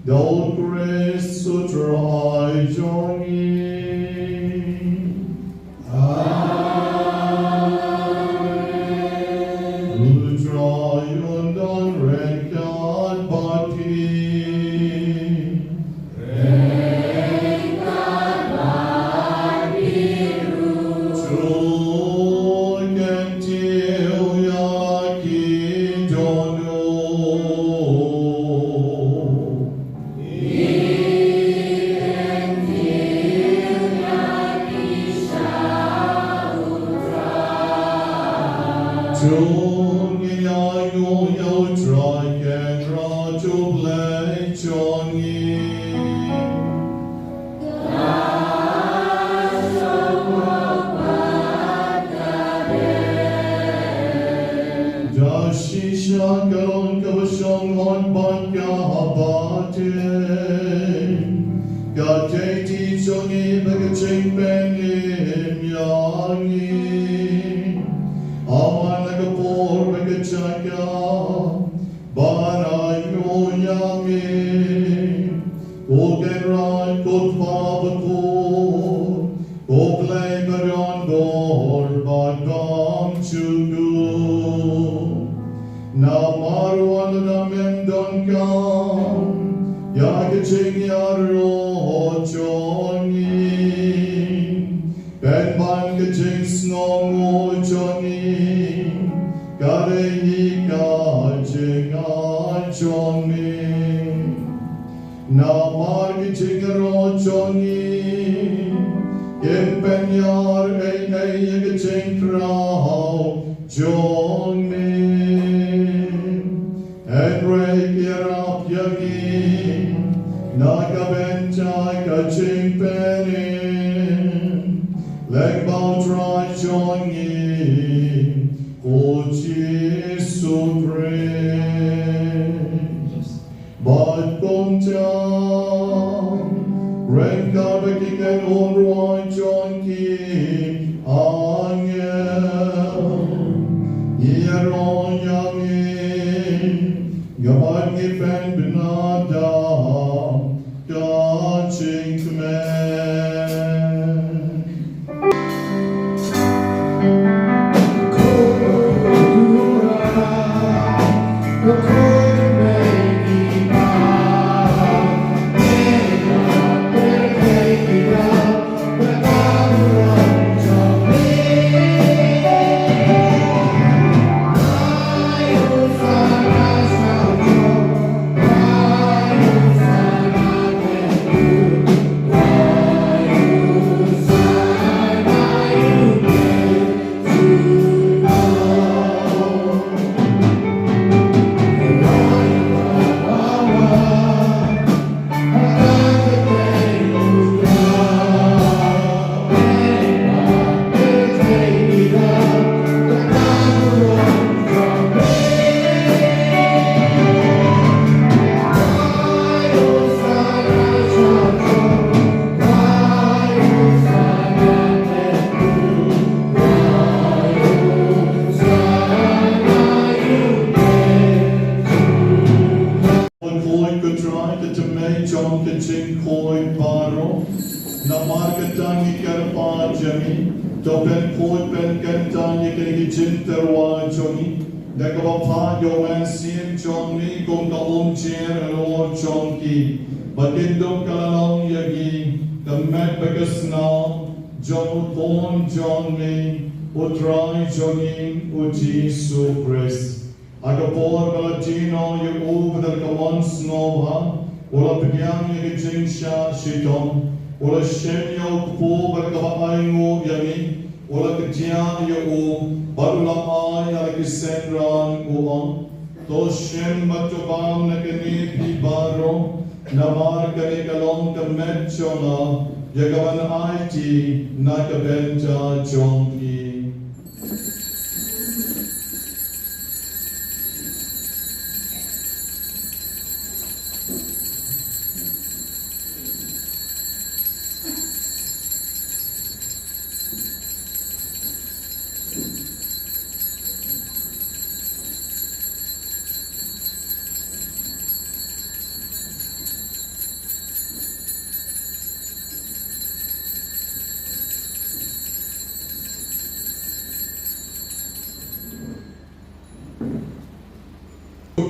da U Khrist U Trai jong ngi. Amen. U Trai un don ryngkat bad phi. To kyntiew ïa ki dohnud. To ngin ïa ïoh ïa U Trai Kynrad U Blei jong ngi. Da shisha ka long kaba shong hok bad kaba teng, ka kti jong ngi bad ka jingpynim ïa ngi. Aman ha ka por bad ka jaka ba ngi ïoh ïa me, ko Kynrad, ko Kpa bakhuid, ko Blei badonbor bad bymjukut. Namar wat la da men donkam ïa ka jingïaroh jong ngi, pynban ka jingsngewnguh jong ngi ka dei hi ka jingaiñ jong me. Namar ka jingïaroh jong ngi kim pynïar ei ei ïa ka jingkhraw jong me. Hynrei ïarap ïa ngi na ka bynta ka jingpynim lyngba U Trai jong ngi, U Jisu Khrist. Bad kumta, ryngkat bad ki kynhun ruh jong ki angel, ngi ïaroh ïa me, bad ngi pynbna da ka jingkmen. To pynkhuid pynkyntang ïa kine ki jingtyrwa jong ngi da kaba phah ïa u Mynsiem jong ngi kum ka umjer halor jong ki, ba kin dup ka la long ïa ngi ka met bad ka snam jong u Khun jong ngi, u Trai jong ngi, u Jisu Khrist. Ha ka por ba la die noh ïa u bad da ka mon sngewbha u la pdiang ïa ka jingshah shitom, u la shim ïa u kpu bad kaba ainguh ïa ngi, u la kdiah ïa u bad u la ai ha la ki synran, u ong: To shim bad to bam na kane phi baroh, namar kane ka long ka met jong nga, ïa kaban aiti na ka bynta jong phi.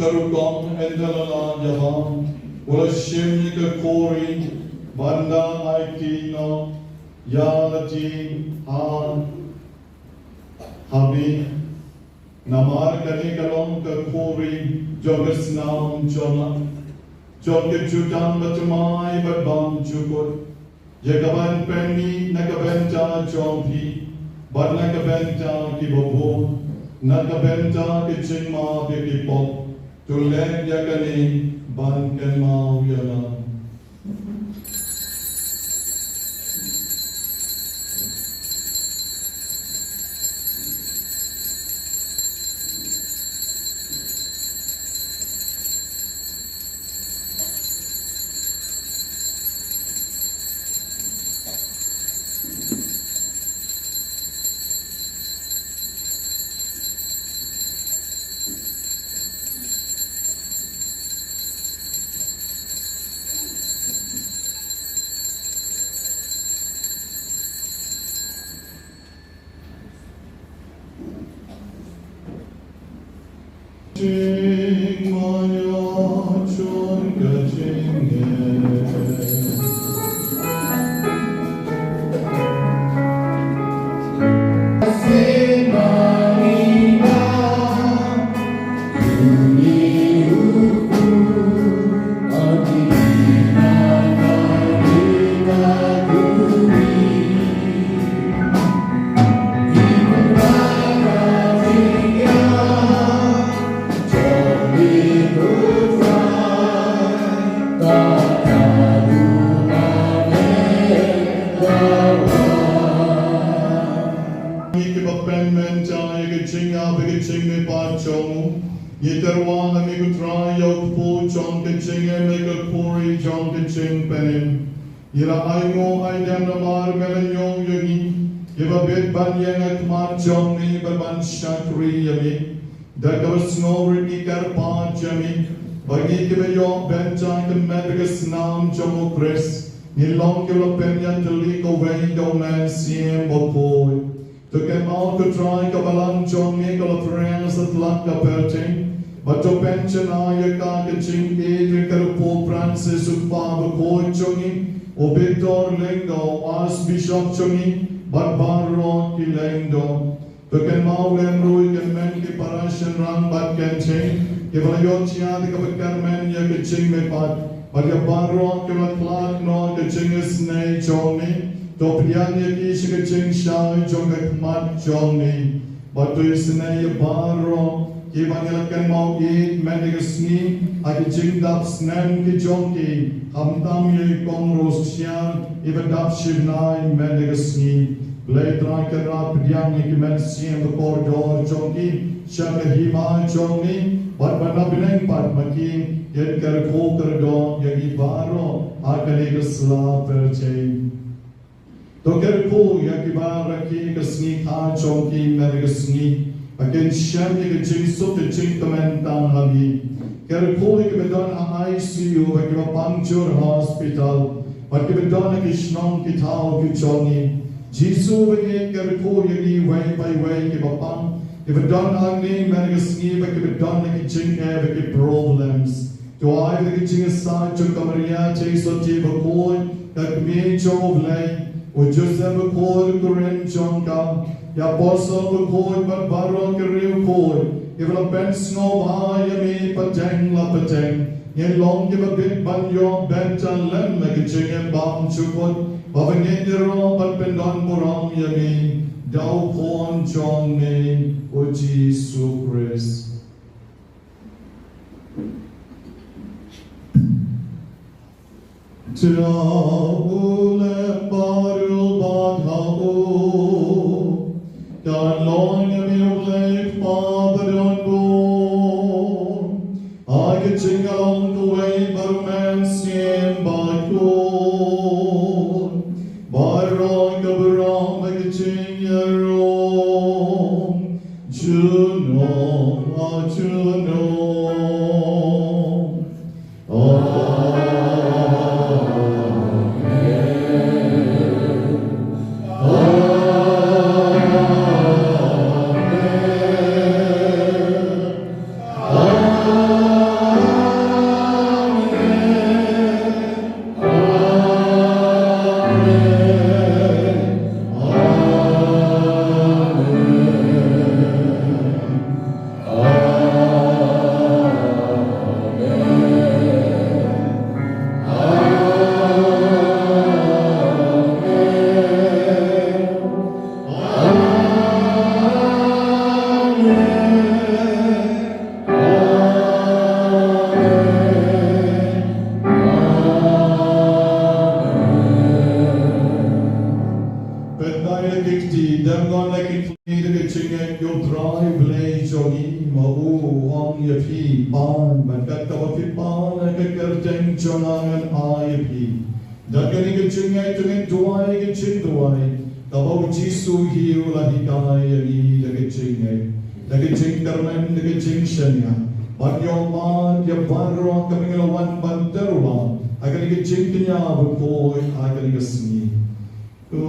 Ka rukom ynda la lait ïa bam, u la shim ïa ka khuri bad u la aiti noh ïa lade ha, ha phi. Namar kane ka long ka khuri jong ka snam jong nga, jong ka jutang bathymmai bad bymjukut, ïa kaban pynmih na ka bynta jong phi bad na ka bynta ki babun, na ka bynta ka jingmap ïa ki pop. To leh ïa kane ban kynmaw ïa nga. Ngi kiba pynmynta ïa ka jingïap bad ka jingmihpat jong u, ngi tyrwa ha me ko Trai ïa u kpu jong ka jingim bad ka khuri jong ka jingpynim. Ngi la ainguh aidem namar me la ñiew ïa ngi kiba bit ban ïeng ha khmat jong me bad ban shakri ïa me. Da kaba sngewrit ngi kyrpad ïa me ba ngi kiba ïoh bynta ka met bad ka snam jong u Khrist, ngi long kiba la pynïatylli kawei da u Mynsiem Bakhuid. To kynmaw ko Trai ka balang jong me ka la pyrshang satlak ka pyrthei, bad to pynshynna ïa ka ha ka jingïeit jong u Pope Francis, u Kpa Bakhuid jong ngi, u Victor Lyngdoh, u Archbishop jong ngi, bad baroh ki Lyngdoh. To kynmaw lem ruh ïa ki hynmen ki para shynrang bad ki kynthei kiba la ïoh jia da kaba kyrmen ïa ka jingmihpat, bad ïa baroh kiba la khlad noh ha ka jingisynei jong me. To pdiang ïa ki sha ka jingshai jong ka khmat jong me. Bad to isynei ïa baroh kiba ngi la kynmaw ïeit mynta ka sngi ha ki jingdap snem ki jong ki, khamtam ïa i Kong Rose Syiar iba dap shibnai mynta ka sngi. Blei Trai Kynrad, pdiang ïa ki mynsiem bakordor jong ki sha ka hima jong me, bad ba na bneng pat ma ki kin kyrkhu kyrdoh ïa ngi baroh ha kane ka sla pyrthei. To kyrkhu ïa ki baroh ki ha ka sngi kha jong ki mynta ka sngi, ba kin shem ïa ka jingsuk ka jingkmen tang ha me. Kyrkhu ïa kiba don ha I C U bad kiba pang jur ha hospital, bad kiba don ha ki shnong ki thaw ki jong ngi. Jisu, ba ngin kyrkhu ïa ngi wei pa wei kiba pang, kiba don hangne mynta ka sngi, ba kiba don na ki jingeh, ba ki problems. To ai ba ki jingïasaid jong ka Maria Theisotti bakhuid, ka kmie jong U Blei, u Joseph bakhuid, u Korin jong ka, ki apostol bakhuid bad baroh ki riewkhuid, kiba la pynsngewbha ïa me pateng la pateng. Ngin long kiba bit ban ïoh beit lem na ka jingim bymjukut, ba ngin ïaroh bad pyndonburom ïa me da u Khun jong me, u Jisu Khrist. To u lem baroh bad ha u, kan long ïa me U Blei Kpa badonbor, ha ka jingïalong kawei bad U Mynsiem Bakhuid, baroh ka burom bad ka jingïaroh junom ha junom. Pynban ïa ki kti, dang ngan ïa ki kti da ka jingngeit ïa U Trai Blei jong ngi, ma u u ong ïa phi, pan, bad kat kaba phi pan ha ka kyrteng jong nga ngan ai ïa phi. Da kane ka jingngeit to ngin duwai ka jingduwai kaba u Jisu hi u la hikai ïa ngi da ka jingngeit. Da ka jingkyrmen, da ka jingshaniah, ban ïoh mad ïa baroh kaba ngi la wan ban tyrwa ha kane ka jingkñia bakhuid ha kane ka sngi. Ko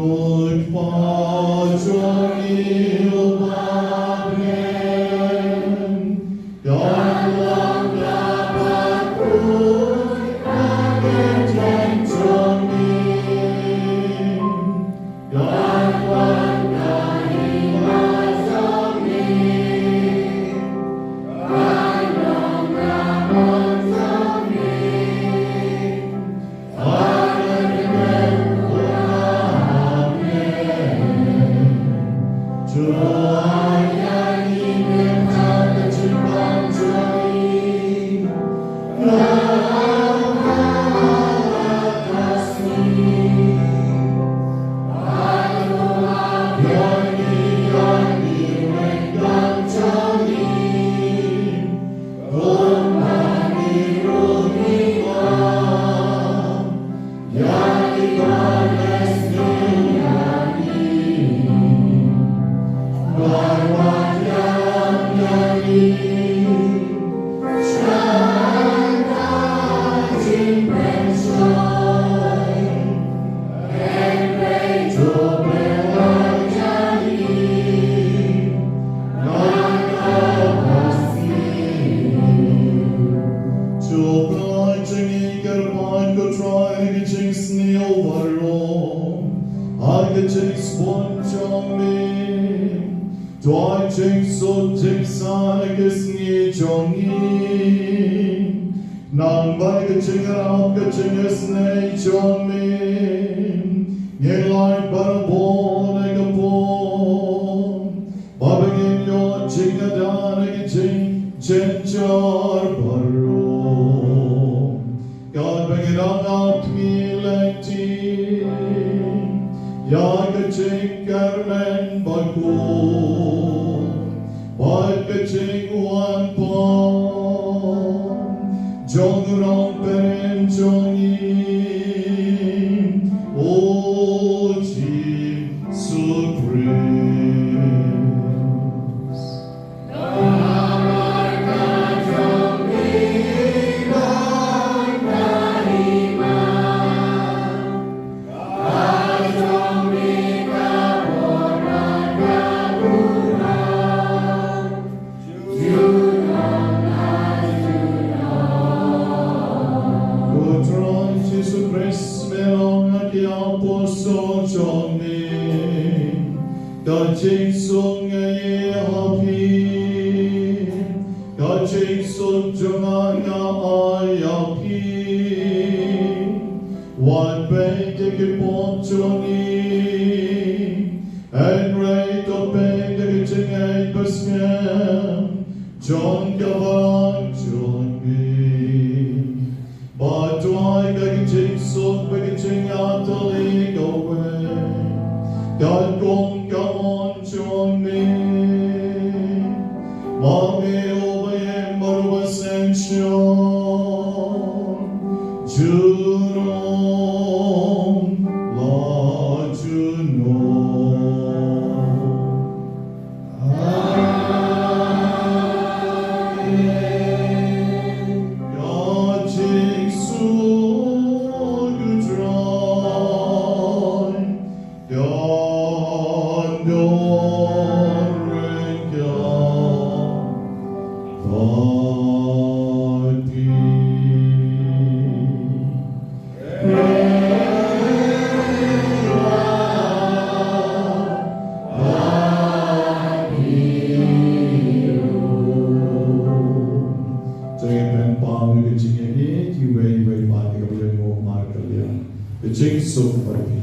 Kpa jong ngi uba ha bneng, ka long kaba khuid, ka kyrteng jong ngi, ka wan ka hima jong ngi, ka long ka mon jong ngi. To pynlait jong ngi, kyrpad ko Trai, ha ka jingsniew baroh, ha ka jingsbun jong me, to ai jingsuk jingsaiñ ha ka sngi jong ngi. Nangta ha ka jingïarap ka jingisynei jong me, ngin lait barabor ha ka pop, ba ngin ïoh jingïada na ka jingjynjar baroh. Katba ngi dang ap khmih lynti ïa ka jingkyrmen bakhuid bad ka jingwan pan jong u Nongpynim jong ngi, u Jisu Khrist. Ka jingsuk nga ïoh ha phi, ka jingsuk jong nga nga ai ïa phi. Wat peit ïa ki pop jong ngi, hynrei to peit ïa ka jingïeit ba skhem jong ka balang jong ngi. Ba duwai ka jingsuk bad ka jingïatylli kawei, ka kong ka mon jong me. Ma me u ba ïeng bad u ba seng shuh, junom la junom. To ïa pynpaw ïa ka jingïeit iwei iwei pat ïa kaba ïanguh markylliang. Ka jingsuk bad phi.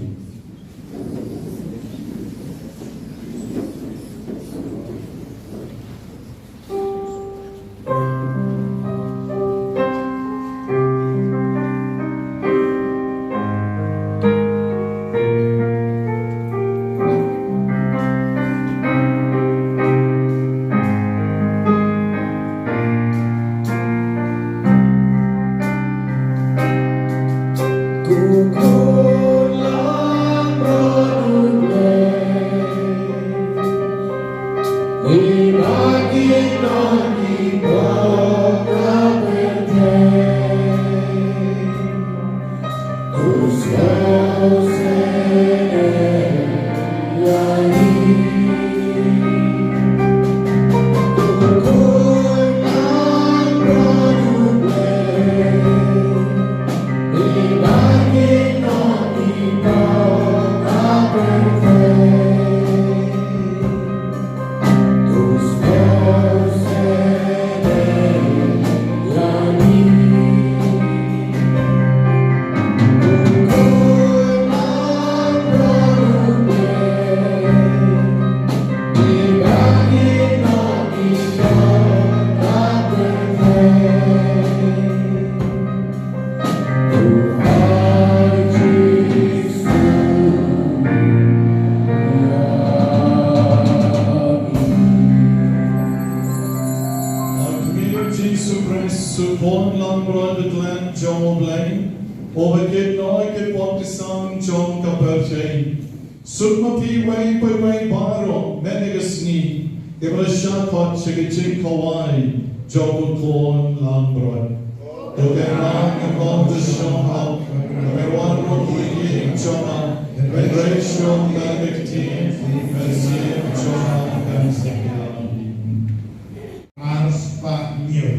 Jisu Khrist, u khun langbrot ba khlem jong U Blei, uba kit noh ïa ki pop ki sam jong ka pyrthei. Suk ma phi iwei pa iwei baroh mynne ka sngi, kiba la shah khot sha ka jingkhawai jong u khun langbrot. To kynmaw ïa ka compassion of, kaba wan ruh ïa ki jong nga, hynrei shuh ïa ka ktien, ka ktien jong nga kan sa ïalam. Ar spah hynñiew,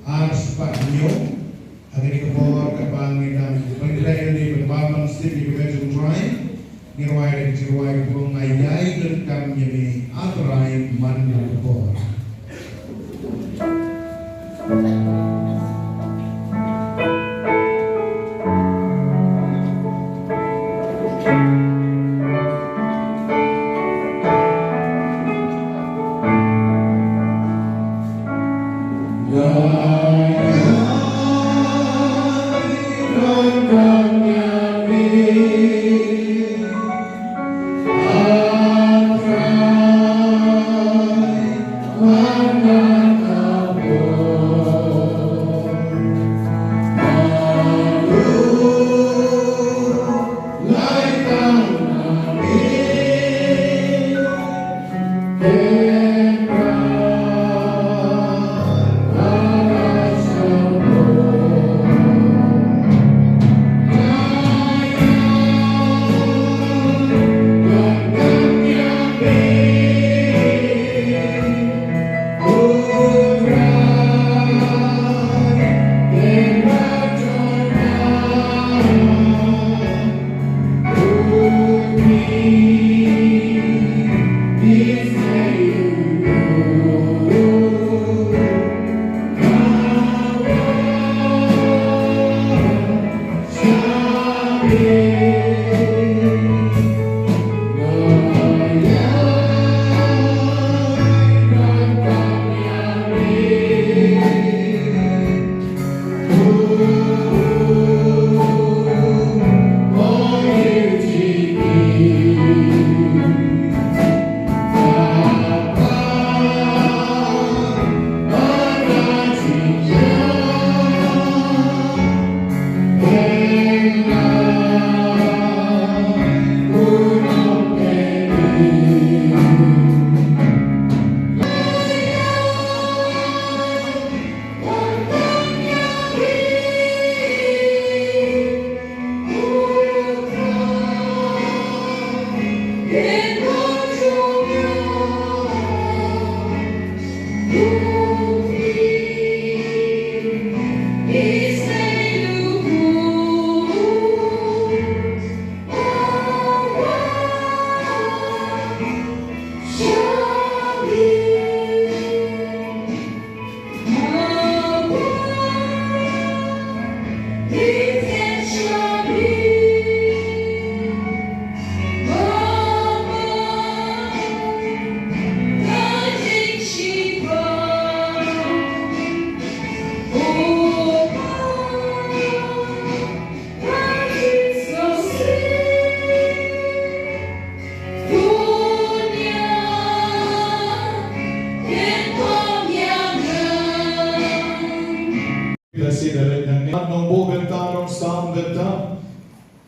ar spah hynñiew. Ha kane ka por kaba ngi dang pyntrei ïa lade ban bam ban sdang ïa ka met jong U Trai, ngi rwai da ka jingrwai kaba ong, Nga ïai donkam ïa me, A Trai, man la ka por.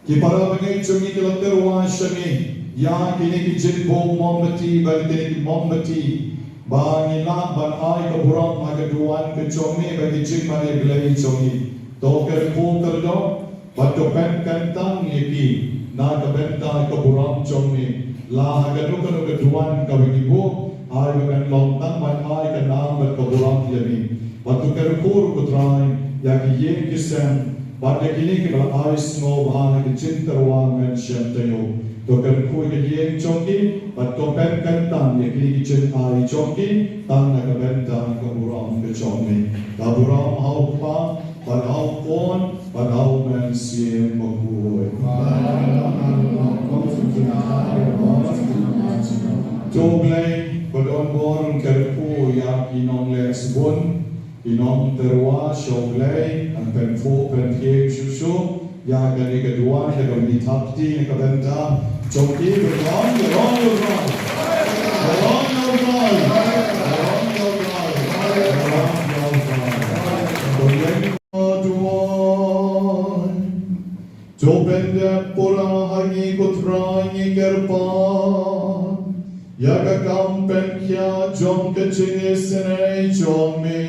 Ki para bangeit jong ngi ki la tyrwa sha ngi ïa kine ki jingbuh mombati bad kine ki mombati ba ngin lah ban ai ka burom ha ka duwan ka jong ngi bad ki jingmane Blei jong ngi. To kyrkhu kyrdoh bad to pynkyntang ïa ki na ka bynta ka burom jong ngi. La ha kano kano ka duwan kaba ngi buh, ai ba kan long tang ban ai ka nam bad ka burom ïa ngi. Bad to kyrkhu ruh ko Trai ïa ki ïing ki sem bad ïa kine kiba la ai sngewbha ha ka jingtyrwa mynsiem taïew. To kyrkhu ïa ka ïing jong ki bad to pynkyntang ïa kine ki jingai jong ki tang na ka bynta ka burom ka jong ngi. Ka burom ha u Kpa bad ha u Khun bad ha u Mynsiem Bakhuid. To Blei ba don bor un kyrkhu ïa ki nongleh sbun, ki nongtyrwa sha u Blei, yn pynphuh pynphieng shuh shuh ïa kane ka duwan da kaba ngi thap kti na ka bynta jong ki. Ba rong, ba rong, ba rong. Ba rong, ba rong, ba rong. Ba rong, ba rong, ba rong. Ba rong, ba rong, ba rong. Ba rong, ba rong. To pyndep pura ha ngi ko Trai ngi kyrpad ïa ka kam pynkhiah jong ka jingisynei jong me.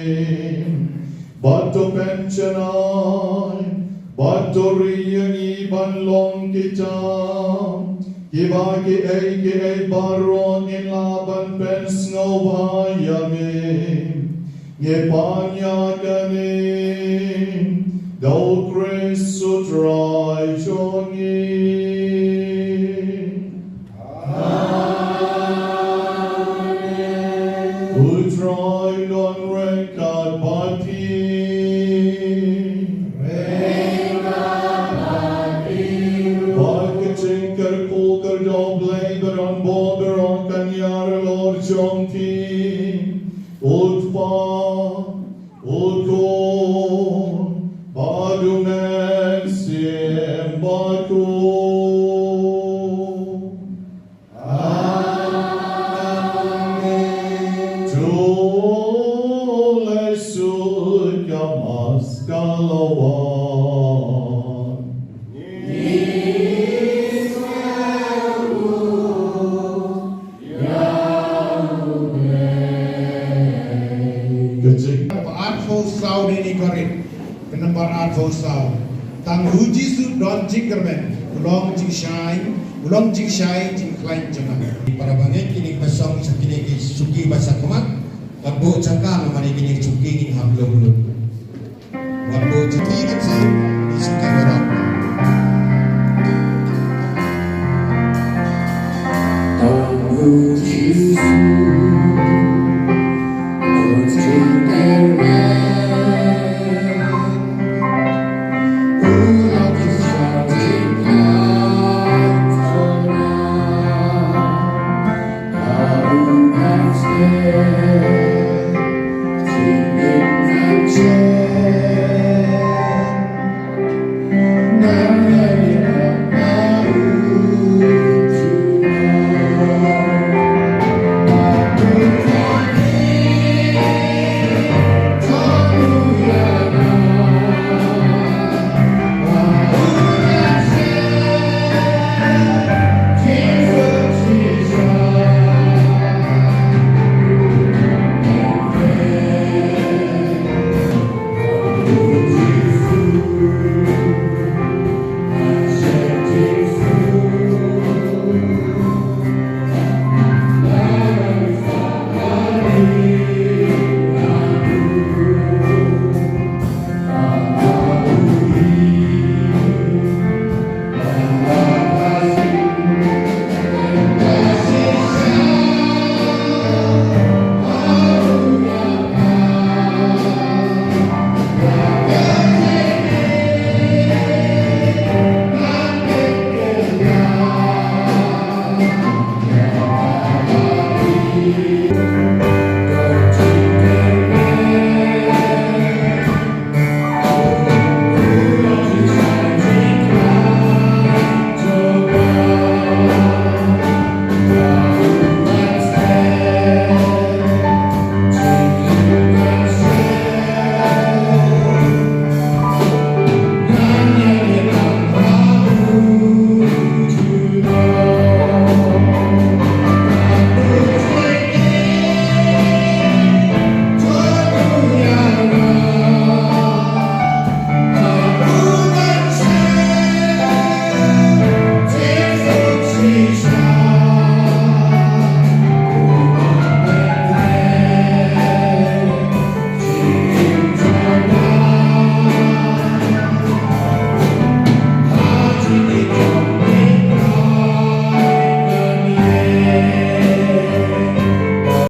Bad to pynjanai bad to ri ïa ngi ban long kita kiba kiei kiei baroh ngin lah ban pynsngewbha ïa me. Ngi pan ïa kane da u Khrist u Trai jong ngi. Amen. U Trai don ryngkat bad phi. Ryngkat bad phi ruh. Bad ka jingkyrkhu kyrdoh Blei ba don bor baroh kan ïar halor jong phi. U Kpa, u Khun, bad u Mynsiem Bakhuid. Amen. To leit sha ka Mass ka la wan. Ka jing. Ba arphew saw dei ni Korinth, ka nambar arphew saw. Tang u Jisu don jingkyrmen, u long jingshai, u long jingshai jingkhlaiñ jong nga. Para bangeit, kine ki ba shong sha kine ki shuki ba sha khmat, wat buh jaka namar kine ki shuki ki hap lum lut. Wat buh jingkyrmen, ki shuki baroh. Tang u Jisu